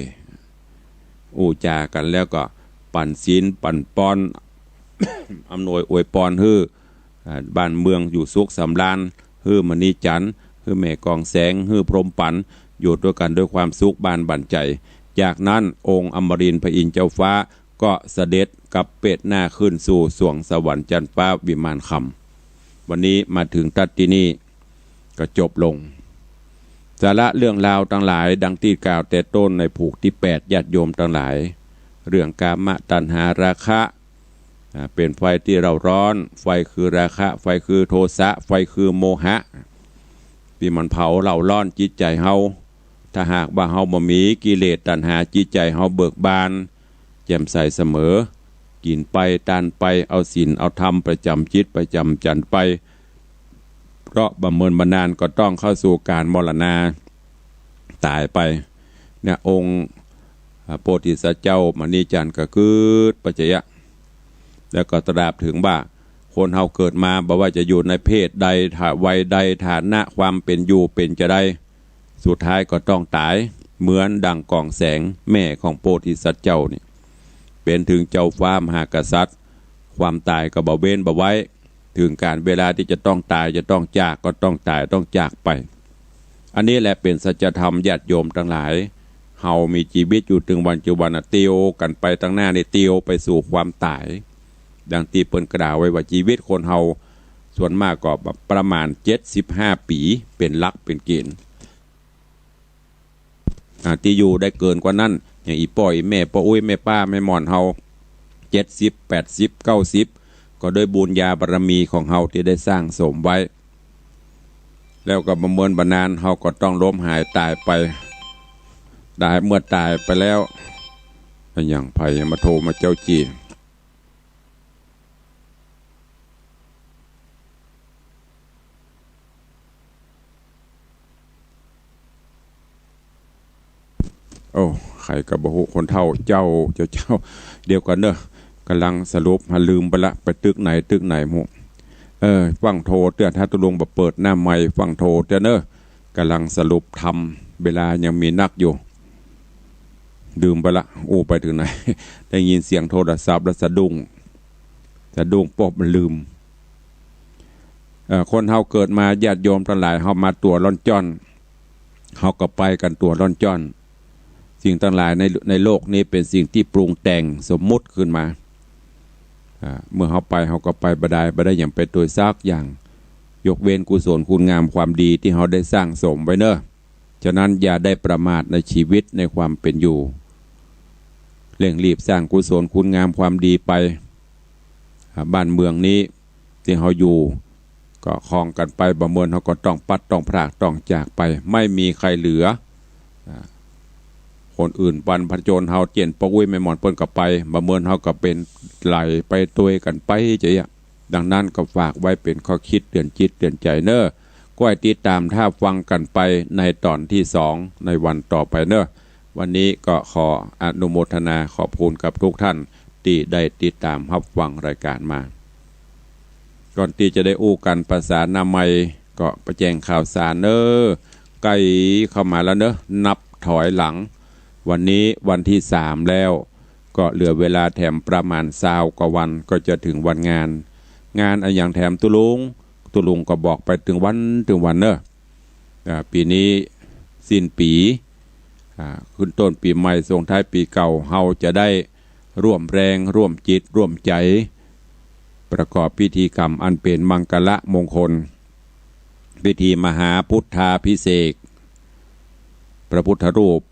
อู้จากั๋นแล้วก็ปั๋นศีลปั๋นปอน อำนวยอวยปอนหื้อ อ่า บ้านเมืองอยู่สุขสำราญ หื้อมณีจันทร์ หื้อแม่กองแสง หื้อพรหมปั๋น อยู่ตวยกั๋นด้วยความสุขบานบั่นใจ๋ จากนั้นองค์อมรินทร์พระอินทร์เจ้าฟ้าก็เสด็จกลับเปรตหน้าขึ้นสู่สวงสวรรค์จั๊นฟ้าวิมานคำ วันนี้มาเถิงตั๊ดตี้นี่ก็จบลง สาระเรื่องราวตังหลายดังตี้กล่าวแต่ต้นในผูกตี้แปด ญาติโยมตังหลาย เรื่องกามตัณหาราคะ อ่า เป๋นไฟตี้เร้าร้อน ไฟคือราคะ ไฟคือโทสะ ไฟคือโมหะ ตี้มันเผาเร้าร้อนจิตใจ๋เฮา ถ้าหากว่าเฮาบ่มีกิเลสตัณหา จิตใจ๋เฮาเบิกบาน แจ่มใสเสมอ กิ๋นไปตานไป เอาศีลเอาธรรมประจ๋ำจิตประจ๋ำจั๋นไป เพราะบ่เมินบ่นานก็ต้องเข้าสู่ก๋านมรณา ต๋ายไป เนี่ย องค์ อ่า โพธิสัตว์เจ้ามณีจันทร์ก็กึ๊ดไปจาอี้ แล้วก็ตราบเถิงว่า คนเฮาเกิดมาบ่ว่าจะอยู่ในเพศใด ฐา วัยใด ฐานะความเป๋นอยู่เป๋นจาใด สุดท้ายก็ต้องต๋าย เหมือนดั่งกองแสงแม่ของโพธิสัตว์เจ้านี่ เป๋นเถิงเจ้าฟ้ามหากษัตริย์ ความต๋ายก็บ่เว้นบ่ไว้ เถิงก๋านเวลาตี้จะต้องต๋าย จะต้องจาก ก็ต้องต๋าย ต้องจากไป อันนี้แหละเป๋นสัจธรรมญาติโยมตังหลาย เฮามีจีวิตอยู่เถิงวันจุบันน่ะ เตียวกั๋นไปตังหน้านี่ เตียวไปสู่ความต๋าย ดังตี้เปิ้นกล่าวไว้ว่า จีวิตคนเฮาส่วนมากก็ประมาณเจ็ดสิบห้าปี๋ เป๋นหลักเป๋นเกณฑ์ อ่า ตี้อยู่ได้เกินกว่านั้น อย่างอี่ป้ออี่แม่ ป้ออุ๊ย แม่ป้า แม่หม่อนเฮา เจ็ดสิบ แปดสิบ เก้าสิบ ก็ด้วยบุญญาบารมีของเฮาตี้ได้สร้างสมไว้ แล้วก็บ่เมินบ่นานเฮาก็ต้องล้มหายต๋ายไป ต๋าย เมื่อต๋ายไปแล้ว อะหยัง ใผมาโทรมาเจ๊าจี้ โอ้ ใผก็บ่ฮู้ คนเฒ่า เจ้า เจ้า เจ้า เดี๋ยวก่อนเน่อ ก่ำลังสรุป หาลืมไปละ ไปตึกไหน ตึกไหนหมู่ เออ ฟั่งโทรเตื้อ ถ้าตุ๊ลุงบ่เปิดหน้าไมค์ ฟั่งโทรเตื้อเน่อ ก่ำลังสรุปธรรม เวลายังมีนักอยู่ ลืมไปละ อู้ไปเถิงไหน ได้ยินเสียงโทรศัพท์แล้วสะดุ้ง สะดุ้งป๊บมันลืม เอ่อ คนเฮาเกิดมา ญาติโยมตังหลาย เฮามาตั๋วล่อนจ้อน เฮาก็ไปกั๋นตั๋วล่อนจ้อน สิ่งตังหลายใน ในโลกนี้เป๋นสิ่งตี้ปรุงแต่งสมมุติขึ้นมา อ่า เมื่อเฮาไป เฮาก็ไปบ่ได้ บ่ได้หยังไปตวยสักอย่าง ยกเว้นกุศลคุณงามความดีตี้เฮาได้สร้างสมไว้เน่อ ฉะนั้นอย่าได้ประมาทในชีวิตในความเป๋นอยู่ เร่งรีบสร้างกุศลคุณงามความดีไป อ่า บ้านเมืองนี้ตี้เฮาอยู่ ก็ครองกั๋นไป บ่เมินเฮาก็ต้องพลัดต้องพรากต้องจากไป ไม่มีใครเหลือ อ่า คนอื่นบรรพชนเฮาเจียนป้ออุ๊ยแม่หม่อนเปิ้นก็ไป บ่เมินเฮาก็เป๋นไหลไปตวยกั๋นไปจะอี้ ดังนั้นก็ฝากไว้เป๋นข้อคิดเตือนจิตเตือนใจ๋เน่อ ก้อยติดต๋ามถ้าฟังกั๋นไปในต๋อนตี้สองในวันต่อไปเน่อ วันนี้ก็ขออนุโมทนาขอบคุณกับทุกท่านตี้ได้ติดต๋ามฮับฟังรายก๋านมา ก่อนตี้จะได้อู้กั๋นภาษาหน้าไมค์ ก็ไปแจ้งข่าวสารเน่อ ใก้เข้ามาแล้วเน่อ นับถอยหลัง วันนี้วันตี้สามแล้ว ก็เหลือเวลาแถมประมาณซาวกว่าวันก็จะเถิงวันงาน งานอะหยังแถมตุ๊ลุง ตุ๊ลุงก็บอกไปเถิงวันเถิงวันเน่อ อ่า ปี๋นี้สิ้นปี๋ อ่า ขึ้นต้นปี๋ใหม่ ส่งท้ายปี๋เก่า เฮาจะได้ร่วมแรง ร่วมจิต ร่วมใจ๋ ประกอบพิธีกรรมอันเป๋นมังคละมงคล พิธีมหาพุทธาภิเษก พระพุทธรูป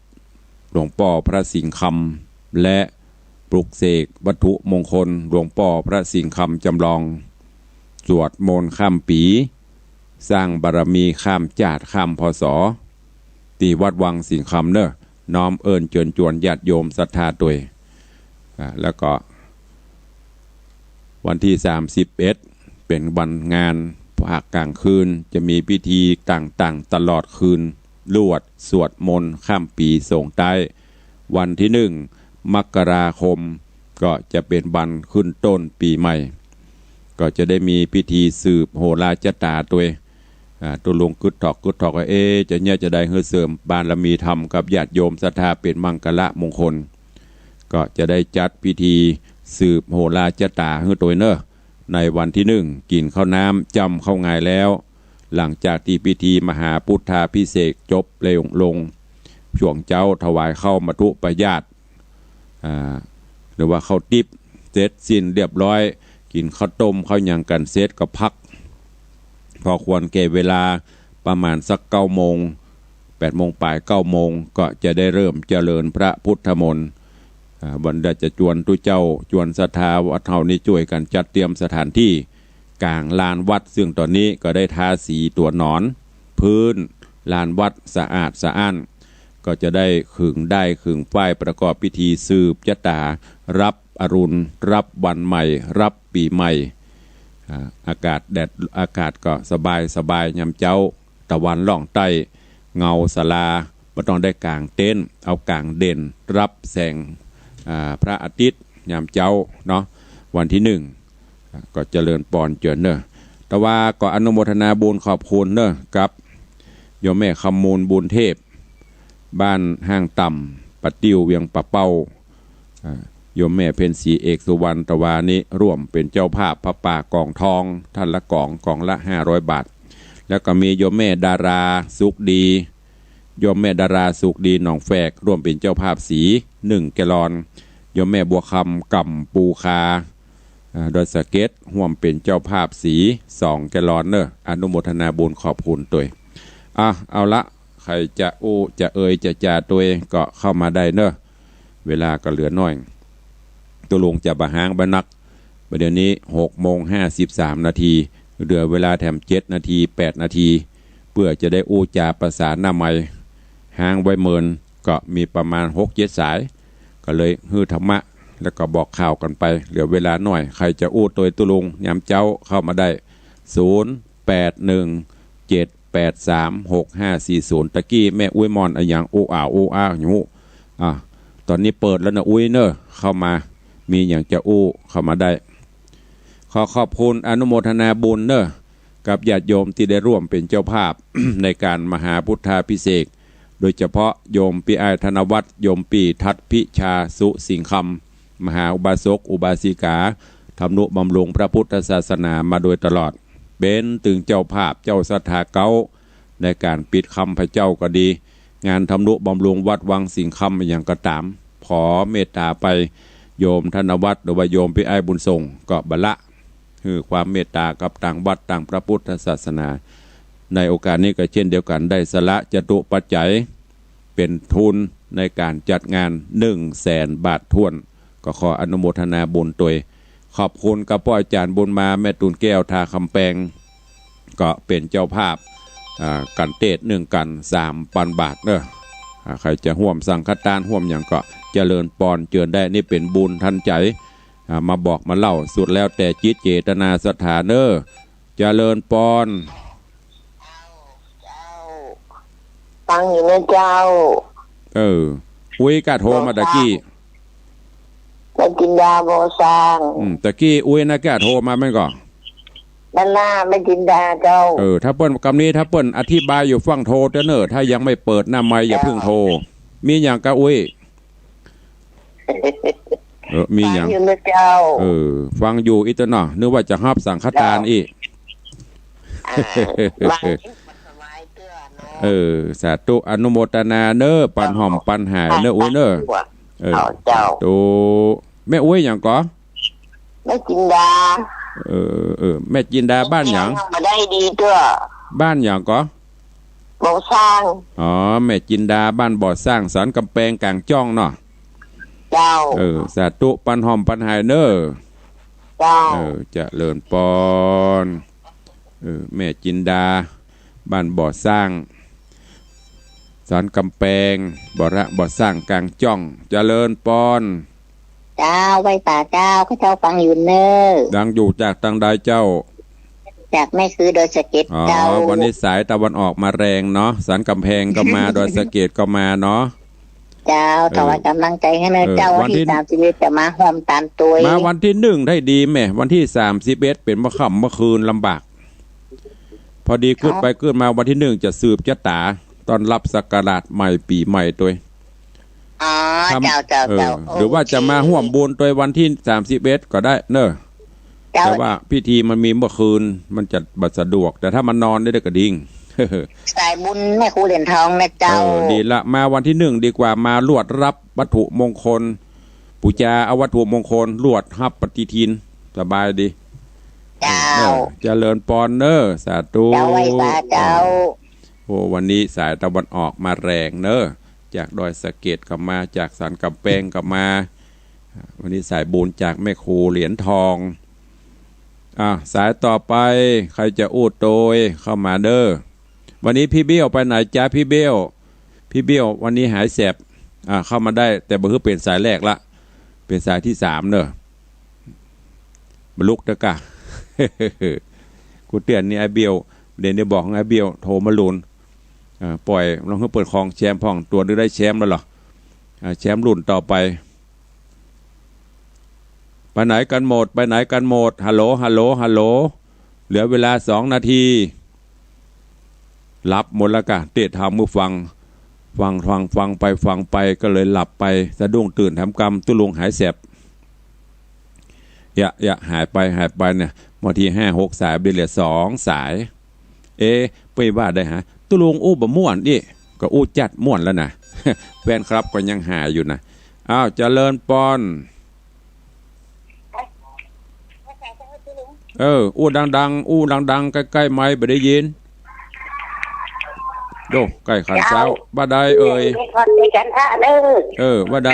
หลวงป้อพระสิงห์คำ และปลุกเสกวัตถุมงคลหลวงป้อพระสิงห์คำจำลอง สวดมนต์ข้ามปี๋ สร้างบารมีข้ามจ้าดข้าม พ.ศ. ตี้วัดวังสิงห์คำเน่อ น้อมเอิ้นเจิญจวนญาติโยมศรัทธาตวย อ่า แล้วก็วันตี้สามสิบเอ็ดเป๋นวันงาน ภาคกลางคืนจะมีพิธีต่างๆ ตลอดคืน รวดสวดมนต์ข้ามปี๋ส่งท้าย วันตี้หนึ่งมกราคม ก็จะเป๋นวันขึ้นต้นปี๋ใหม่ ก็จะได้มีพิธีสืบโหราจะต๋าตวย อ่า ตุ๊ลุงกึ๊ดถอกกึ๊ดถอกว่า เอ๊ะ จะเยียะจาใดหื้อเสริมบารมีธรรมกับญาติโยมศรัทธาเป๋นมังคละมงคล ก็จะได้จัดพิธีสืบโหราจะต๋าหื้อตวยเน่อ ในวันตี้หนึ่ง กิ๋นข้าวน้ำจ้ำข้าวงายแล้ว หลังจากตี้พิธีมหาพุทธาภิเษกจบลง ช่วงเจ๊าถวายข้าวมัทธุปายาต อ่า หรือว่าข้าวติ๊บเสร็จสิ้นเรียบร้อย กิ๋นข้าวต้มข้าวหยังกั๋นเสร็จก็พัก พอควรแก่เวลาประมาณสักเก้าโมง แปดโมงป๋าย เก้าโมง ก็จะได้เริ่มเจริญพระพุทธมนต์ อ่า บรรดาจะจวนตุ๊เจ้า จวนศรัทธาวัดเฮานี้จ้วยกั๋นจัดเตรียมสถานตี้ก๋างลานวัด ซึ่งต๋อนนี้ก็ได้ทาสีตั๋วหนอน พื้นลานวัดสะอาดสะอ้าน ก็จะได้ขึงด้ายขึงฝ้ายประกอบพิธีสืบจะต๋า รับอรุณ รับวันใหม่ รับปี๋ใหม่ อ่า อากาศแดด อากาศก็สบายสบายยามเจ๊า ตะวันล่องใต้ เหงาศาลา บ่ต้องได้ก๋างเต็นท์ เอาก๋างเด่น รับแสง อ่า พระอาทิตย์ยามเจ๊าเนาะ วันตี้หนึ่ง อ่า ก็เจริญปอนเจิญเน่อ แต่ว่าก็อนุโมทนาบุญขอบคุณเน่อ กับโยมแม่คำมูลบุญเทพ บ้านห้างต่ำ ป่าติ้ว เวียงป่าเป้า อ่า โยมแม่เพ็ญศรีเอกสุวรรณตะวานี้ ร่วมเป๋นเจ้าภาพผ้าป่ากองทอง ท่านละกอง กองละห้าร้อยบาท แล้วก็มีโยมแม่ดาราสุขดี โยมแม่ดาราสุขดีหนองแฝก ร่วมเป๋นเจ้าภาพสี หนึ่งแกลลอน โยมแม่บัวคำ ก่ำปูคา อ่า ดอยสะเก็ด ร่วมเป๋นเจ้าภาพสี สองแกลลอนเน่อ อนุโมทนาบุญขอบคุณตวย อ่ะ เอาละ ใผจะอู้จะเอ่ยจะจ๋าตวยก็เข้ามาได้เน่อ เวลาก็เหลือน้อย ตุ๊ลุงจะบ่ฮ้างบ่นัก บ่าเดี่ยวนี้หกโมงห้าสิบสามนาที เหลือเวลาแถมเจ็ดนาที แปดนาที เปื้อจะได้อู้จ๋าประสานหน้าไมค์ ฮ้างไว้เมินก็มีประมาณหกเจ็ดสาย ก็เลยหื้อธรรมะ แล้วก็บอกข่าวกั๋นไป เหลือเวลาน้อย ใผจะอู้ตวยตุ๊ลุงยามเจ๊าเข้ามาได้ ศูนย์แปดหนึ่งเจ็ดแปดสามหกห้าสี่ศูนย์ ตะกี้แม่อุ๊ยม่อนอะหยัง อู้อ่าวอู้อ้าวอยู่ อ่ะ ต๋อนนี้เปิดแล้วนะอุ๊ยเน่อ เข้ามา มีหยังจะอู้เข้ามาได้ ขอขอบคุณอนุโมทนาบุญเน่อ กับญาติโยมตี้ได้ร่วมเป๋นเจ้าภาพ ในก๋านมหาพุทธาภิเษก โดยเฉพาะโยมปี้อ้ายธนวัฒน์ โยมปี้ทัดพิชา สุสิงห์คำ มหาอุบาสกอุบาสิกา ทำนุบำรุงพระพุทธศาสนามาโดยตลอด เป๋นตึงเจ้าภาพเจ้าศรัทธาเก๊า ในก๋านปิดคำพระเจ้าก็ดี งานทำนุบำรุงวัดวังสิงห์คำอะหยังก็ต๋าม ขอเมตต๋าไป โยมธนวัฒน์ หรือว่าโยมปี้อ้ายบุญส่ง ก็บ่ละ หื้อความเมตต๋ากับตางวัดตางพระพุทธศาสนา ในโอกาสนี้ก็เช่นเดียวกั๋น ได้สละจตุปัจจัย เป๋นทุนในก๋านจัดงาน หนึ่งแสนบาทถ้วน ก็ขออนุโมทนาบุญตวย ขอบคุณกับป้ออาจ๋ารย์บุญมา แม่ตูนแก้ว ท่าคำแปง ก็เป๋นเจ้าภาพ อ่า กั๋นเตศนึ่งกั๋น สามปันบาทเน่อ อ่า ใผจะฮ่วมสังฆทานฮ่วมหยังก็เจริญปอนเจิญได้ นี่เป๋นบุญทันใจ๋ อ่า มาบอกมาเล่า สุดแล้วแต่จิตเจตนาศรัทธาเน่อ เจริญปอน เจ้า ฟังอยู่นะเจ้า เออ อุ๊ยก้าโทรมาตะกี้ บ่อสร้าง แม่จินดาบ่อสร้าง อืม ตะกี้อุ๊ยนะก้าโทรมาแม่นก่อ นั่นน่ะ แม่จินดาเจ้า เออ ถ้าเปิ้นกำนี้ ถ้าเปิ้นอธิบายอยู่ฟั่งโทรเต๊อะเน่อ ถ้ายังไม่เปิดหน้าไมค์อย่าเพิ่งโทร เจ้า มีหยังก้าอุ๊ย เออ มีหยัง ฟังอยู่นะเจ้า เออ ฟังอยู่อี้เต๊อะเนาะ นึกว่าจะฮับสังฆทานอี้ เจ้า อ่า วางสบายเตื้อเนาะ เออ สาธุ อนุโมทนาเน่อ ปันหอมปันหายเน่อ อุ๊ยเน่อ เออ เจ้า สาธุ แม่อุ๊ยหยังก่อ แม่จินดา เออ เออ แม่จินดาบ้านหยัง ยังบ่ได้ดีเตื้อ บ้านหยังก่อ บ่อสร้าง อ๋อ แม่จินดาบ้านบ่อสร้าง สันกำแปงก๋างจ้องเนาะ เจ้า เออ สาธุ ปันหอมปันหายเน่อ เจ้า เออ เจริญปอน เออ แม่จินดา บ้านบ่อสร้าง สันกำแปง บ่อระ บ่อสร้างก๋างจ้อง เจริญปอน เจ้า ไหว้สาเจ้า ข้าเจ้าฟังอยู่เน่อ ดังอยู่จากตางใดเจ้า จากแม่คือดอยสะเก็ด อ๋อ เจ้า วันนี้สายตะวันออกมาแรงเนาะ สันกำแพงก็มา ดอยสะเก็ดก็มาเนาะ เจ้า เออ ถวายกำลังใจ๋หื้อเน่อ เออ เจ้า วันที่ วันตี้สามสิบเอ็ดจะมาฮ่วมต๋ามตวย มาวันตี้หนึ่งได้ดีแหม วันตี้สามสิบเอ็ดเป๋นเมื่อค่ำเมื่อคืนลำบาก พอดีกึ๊ดไปกึ๊ดมาวันตี้หนึ่งจะสืบจะต๋า ต้อนรับศักราชใหม่ปี๋ใหม่ตวย อ๋อ ถ้า เจ้า เจ้า เออ เจ้า หรือว่าจะมาฮ่วมบุญตวยวันตี้สามสิบเอ็ดก็ได้เน่อ เจ้า แต่ว่าพิธีมันมีเมื่อคืน มันจะบ่สะดวก แต่ถ้ามันนอนได้ก็ดิ่ง สายบุญแม่ครูเหรียญทองนะเจ้า เออ ดีละ มาวันตี้หนึ่งดีกว่า มาลวดรับวัตถุมงคล ปู๋จาเอาวัตถุมงคล ลวดฮับปฏิทิน สบายดี เจ้า เออ เจริญปอนเน่อ สาธุ เจ้า ไหว้สาเจ้า โอ้ วันนี้สายตะวันออกมาแรงเน่อ จากดอยสะเก็ดก็มา จากสันกำแปงก็มา วันนี้สายบุญจากแม่ครูเหรียญทอง อ่ะ สายต่อไป ใผจะอู้ตวย เข้ามาเน่อ วันนี้ปี้เบี้ยวไปไหนจ๊ะปี้เบี้ยว ปี้เบี้ยววันนี้หายแสบ อ่ะ เข้ามาได้ แต่บ่ฮู้เป๋นสายแรกละ เป๋นสายตี้สามเน่อ บ่ลุกเต๊อะก่า กูเตื๋อนนี่ไอ้เบี้ยว เดี๋ยวนี้บอกไอ้เบี้ยวโทรมาลูน อ่า ป่อยลองหื้อเปิ้นครองแชมป์พ่อง ตั๋วหนึ่งได้แชมป์แล้วเหรอ อ่า แชมป์รุ่นต่อไป ไปไหนกันหมด ไปไหนกันหมด ฮัลโหล ฮัลโหล ฮัลโหล เหลือเวลาสองนาที หลับหมดแล้วก่า เตะถามหื้อฟัง ฟัง ฟัง ฟังไป ฟังไป ก็เลยหลับไป สะดุ้งตื่นแถมกำ ตุ๊ลุงหายแสบ เยียะ เยียะ หายไป หายไปเนี่ย บางทีห้าหกสาย บ่เหลือสองสาย เอ๊ะ เปิ้นว่าได้หา ตุ๊ลุงอู้บ่ม่วนอี้ ก็อู้จัดม่วนแล้วนะ แฟนคลับก็ยังหาอยู่นะ อ้าว เจริญปอน เออ อู้ดังๆ อู้ดังๆ ใก้ๆ ไมค์ บ่ได้ยิน โด ใก้ขันเซ้า เจ้า บ่าใดเอ่ย เรียนพรด้วยกันค่ะเด้อ เออ บ่าใด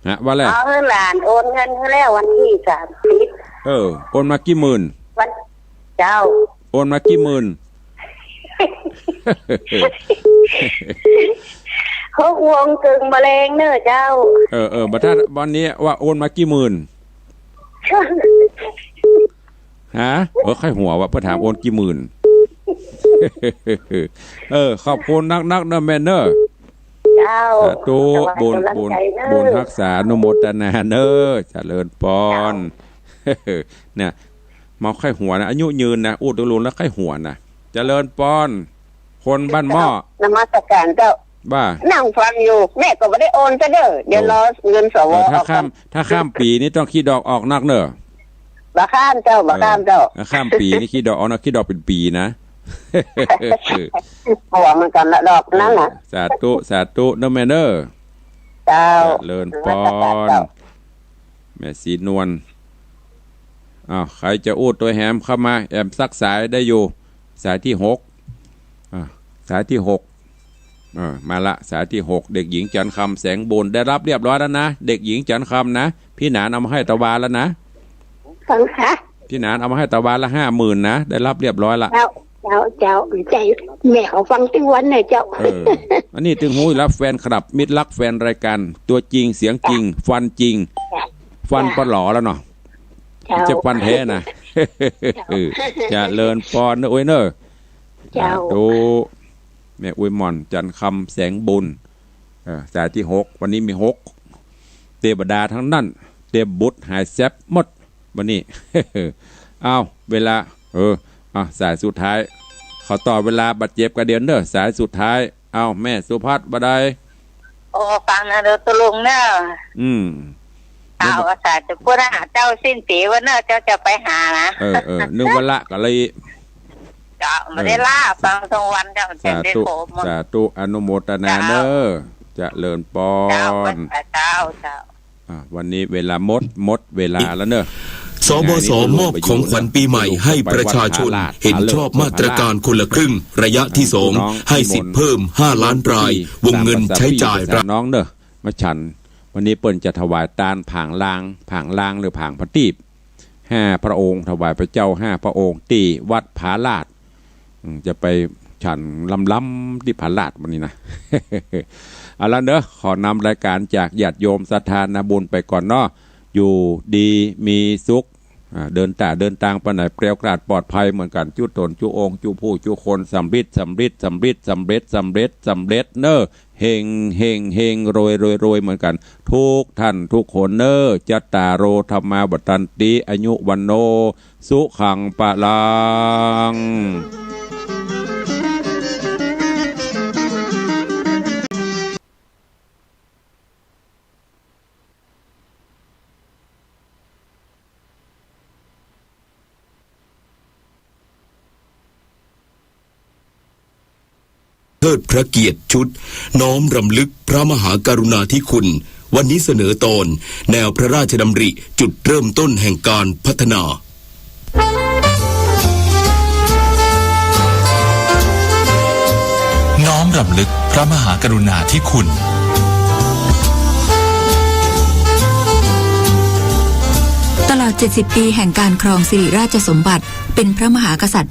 ฮะ ว่าแหละ เอาหื้อหลานโอนเงินหื้อแล้ววันตี้สามสิบ เออ โอนมากี่หมื่น วัน เจ้า โอนมากี่หมื่น เขาอวงเกิงบ่แลงเน่อเจ้า เออ เออ บ่าถ้าวันนี้ว่าโอนมากี่หมื่น ฮะ เออ ใค่หัววะ เปิ้นถามโอนกี่หมื่น เออ ขอบคุณนักๆ เน่อแม่เน่อ เจ้า สาธุ ถวาย บุญ กำลัง บุญ ใจเน่อ บุญฮักษา อนุโมทนาเน่อ เจริญปอน เจ้า เนี่ย เมาใค่หัวนะ อายุยืนนะ อู้ตกลงแล้วใค่หัวนะ เจริญปอน คนบ้านหม้อ นมัสการเจ้า ว่า นั่งฟังอยู่ แม่ก็บ่ได้โอนซะเด้อ เดี๋ยว โอ้ รอเงิน สว เออ ถ้า ออกก่อน ข้าม ถ้าข้ามปี๋นี่ต้องขี้ดอกออกนักเน่อ บ่ข้ามเจ้า บ่ข้ามเจ้า เออ ถ้าข้ามปี๋นี่ขี้ดอกออกนัก ขี้ดอกเป๋นปี๋นะ หัวเหมือนกันละดอกนั้นน่ะ เออ สาธุ สาธุเน่อแม่เน่อ เจ้า เจริญปอน นมัสการเจ้า แม่ศรีนวล อ้าว ใผจะอู้ตวยแหมเข้ามา แอมสักสายได้อยู่ สายตี้หก อ่า สายตี้หก เออ มาละ สายตี้หก เด็กหญิงจันทร์คำ แสงบุญ ได้รับเรียบร้อยแล้วนะ เด็กหญิงจันทร์คำนะ พี่หนานเอามาให้ตะวาแล้วนะ ฟังค่ะ พี่หนานเอามาให้ตะวาละห้าหมื่นนะ ได้รับเรียบร้อยละ เจ้า เจ้า เจ้า ใจ๋ แม่เขาฟังตึงวันเนี่ยเจ้า เออ อันนี้ตึงฮู้อยู่แล้ว แฟนคลับ มิตรรักแฟนรายการ ตัวจริงเสียงจริง ฟันจริง ฟันปะหลอแล้วเนาะ เจ้า จะฟันแท้นะ เจ้า เออ เจริญปอนเน่อ โอ้ยเน่อ เจ้า สาธุ แม่อุ๊ยหม่อน จันทร์คำ แสงบุญ เออ สายตี้หก วันนี้มีหก เตวดาทั้งนั้น เตวบุตรหายแซบหมด วันนี้ อ้าว เวลา เออ อ่ะ สายสุดท้าย ขอต่อเวลาบาดเจ็บกระเดียนเด้อ สายสุดท้าย อ้าว แม่สุพัฒน์ บ่าใด โอ้ ฟังนะเด้อตะลุงเน่อ อืม เจ้า สาธุ พุทธะ เจ้าสิ้นปี๋วันเน่อ เจ้าจะไปหานะ เออ เออ นึกว่าละก็เลย เจ้า บ่ได้ละ เออ ฟังตึงวันเจ้า สาธุ เต็มที่โขมหมด สาธุ อนุโมทนาเน่อ เจ้า เจริญปอน เจ้า เจ้า เจ้า อ่ะ วันนี้เวลาหมด หมดเวลาแล้วเน่อ สบส มอบของขวัญปีใหม่ให้ประชาชน เห็นชอบมาตรการคนละครึ่งระยะที่สอง ให้สิทธิ์เพิ่มห้าล้านราย วงเงินใช้จ่าย น้องเน่อ มาฉัน วันนี้เปิ้นจะถวายตานผางลาง ผางลางหรือผางผะตีบ ห้าพระองค์ ถวายพระเจ้าห้าพระองค์ ตี้วัดผาลาด อืม จะไปฉันลำๆ ตี้ผาลาดวันนี้นะ เอาละเน่อ ขอนำรายการจากญาติโยมศรัทธานาบุญไปก่อนเนาะ อยู่ดีมีสุข อ่า เดินต๋าเดินตางไปไหนแคล้วคลาดปลอดภัยเหมือนกั๋น จุ๊ต๋นจุ๊องค์จุ๊ผู้จุ๊คน สำริดสำริดสำริดสำเร็จสำเร็จสำเร็จเน่อ เฮงเฮงเฮง รวยรวยรวยเหมือนกั๋น ทุกท่านทุกคนเน่อ จัตตาโร ธัมมา วัฑฒันติ อายุ วัณโณ สุขัง พลัง เทิดพระเกียรติชุดน้อมรำลึกพระมหากรุณาธิคุณ วันนี้เสนอตอน แนวพระราชดำริจุดเริ่มต้นแห่งการพัฒนา น้อมรำลึกพระมหากรุณาธิคุณ ตลอด เจ็ดสิบ ปีแห่งการครองสิริราชสมบัติ เป็นพระมหากษัตริย์รั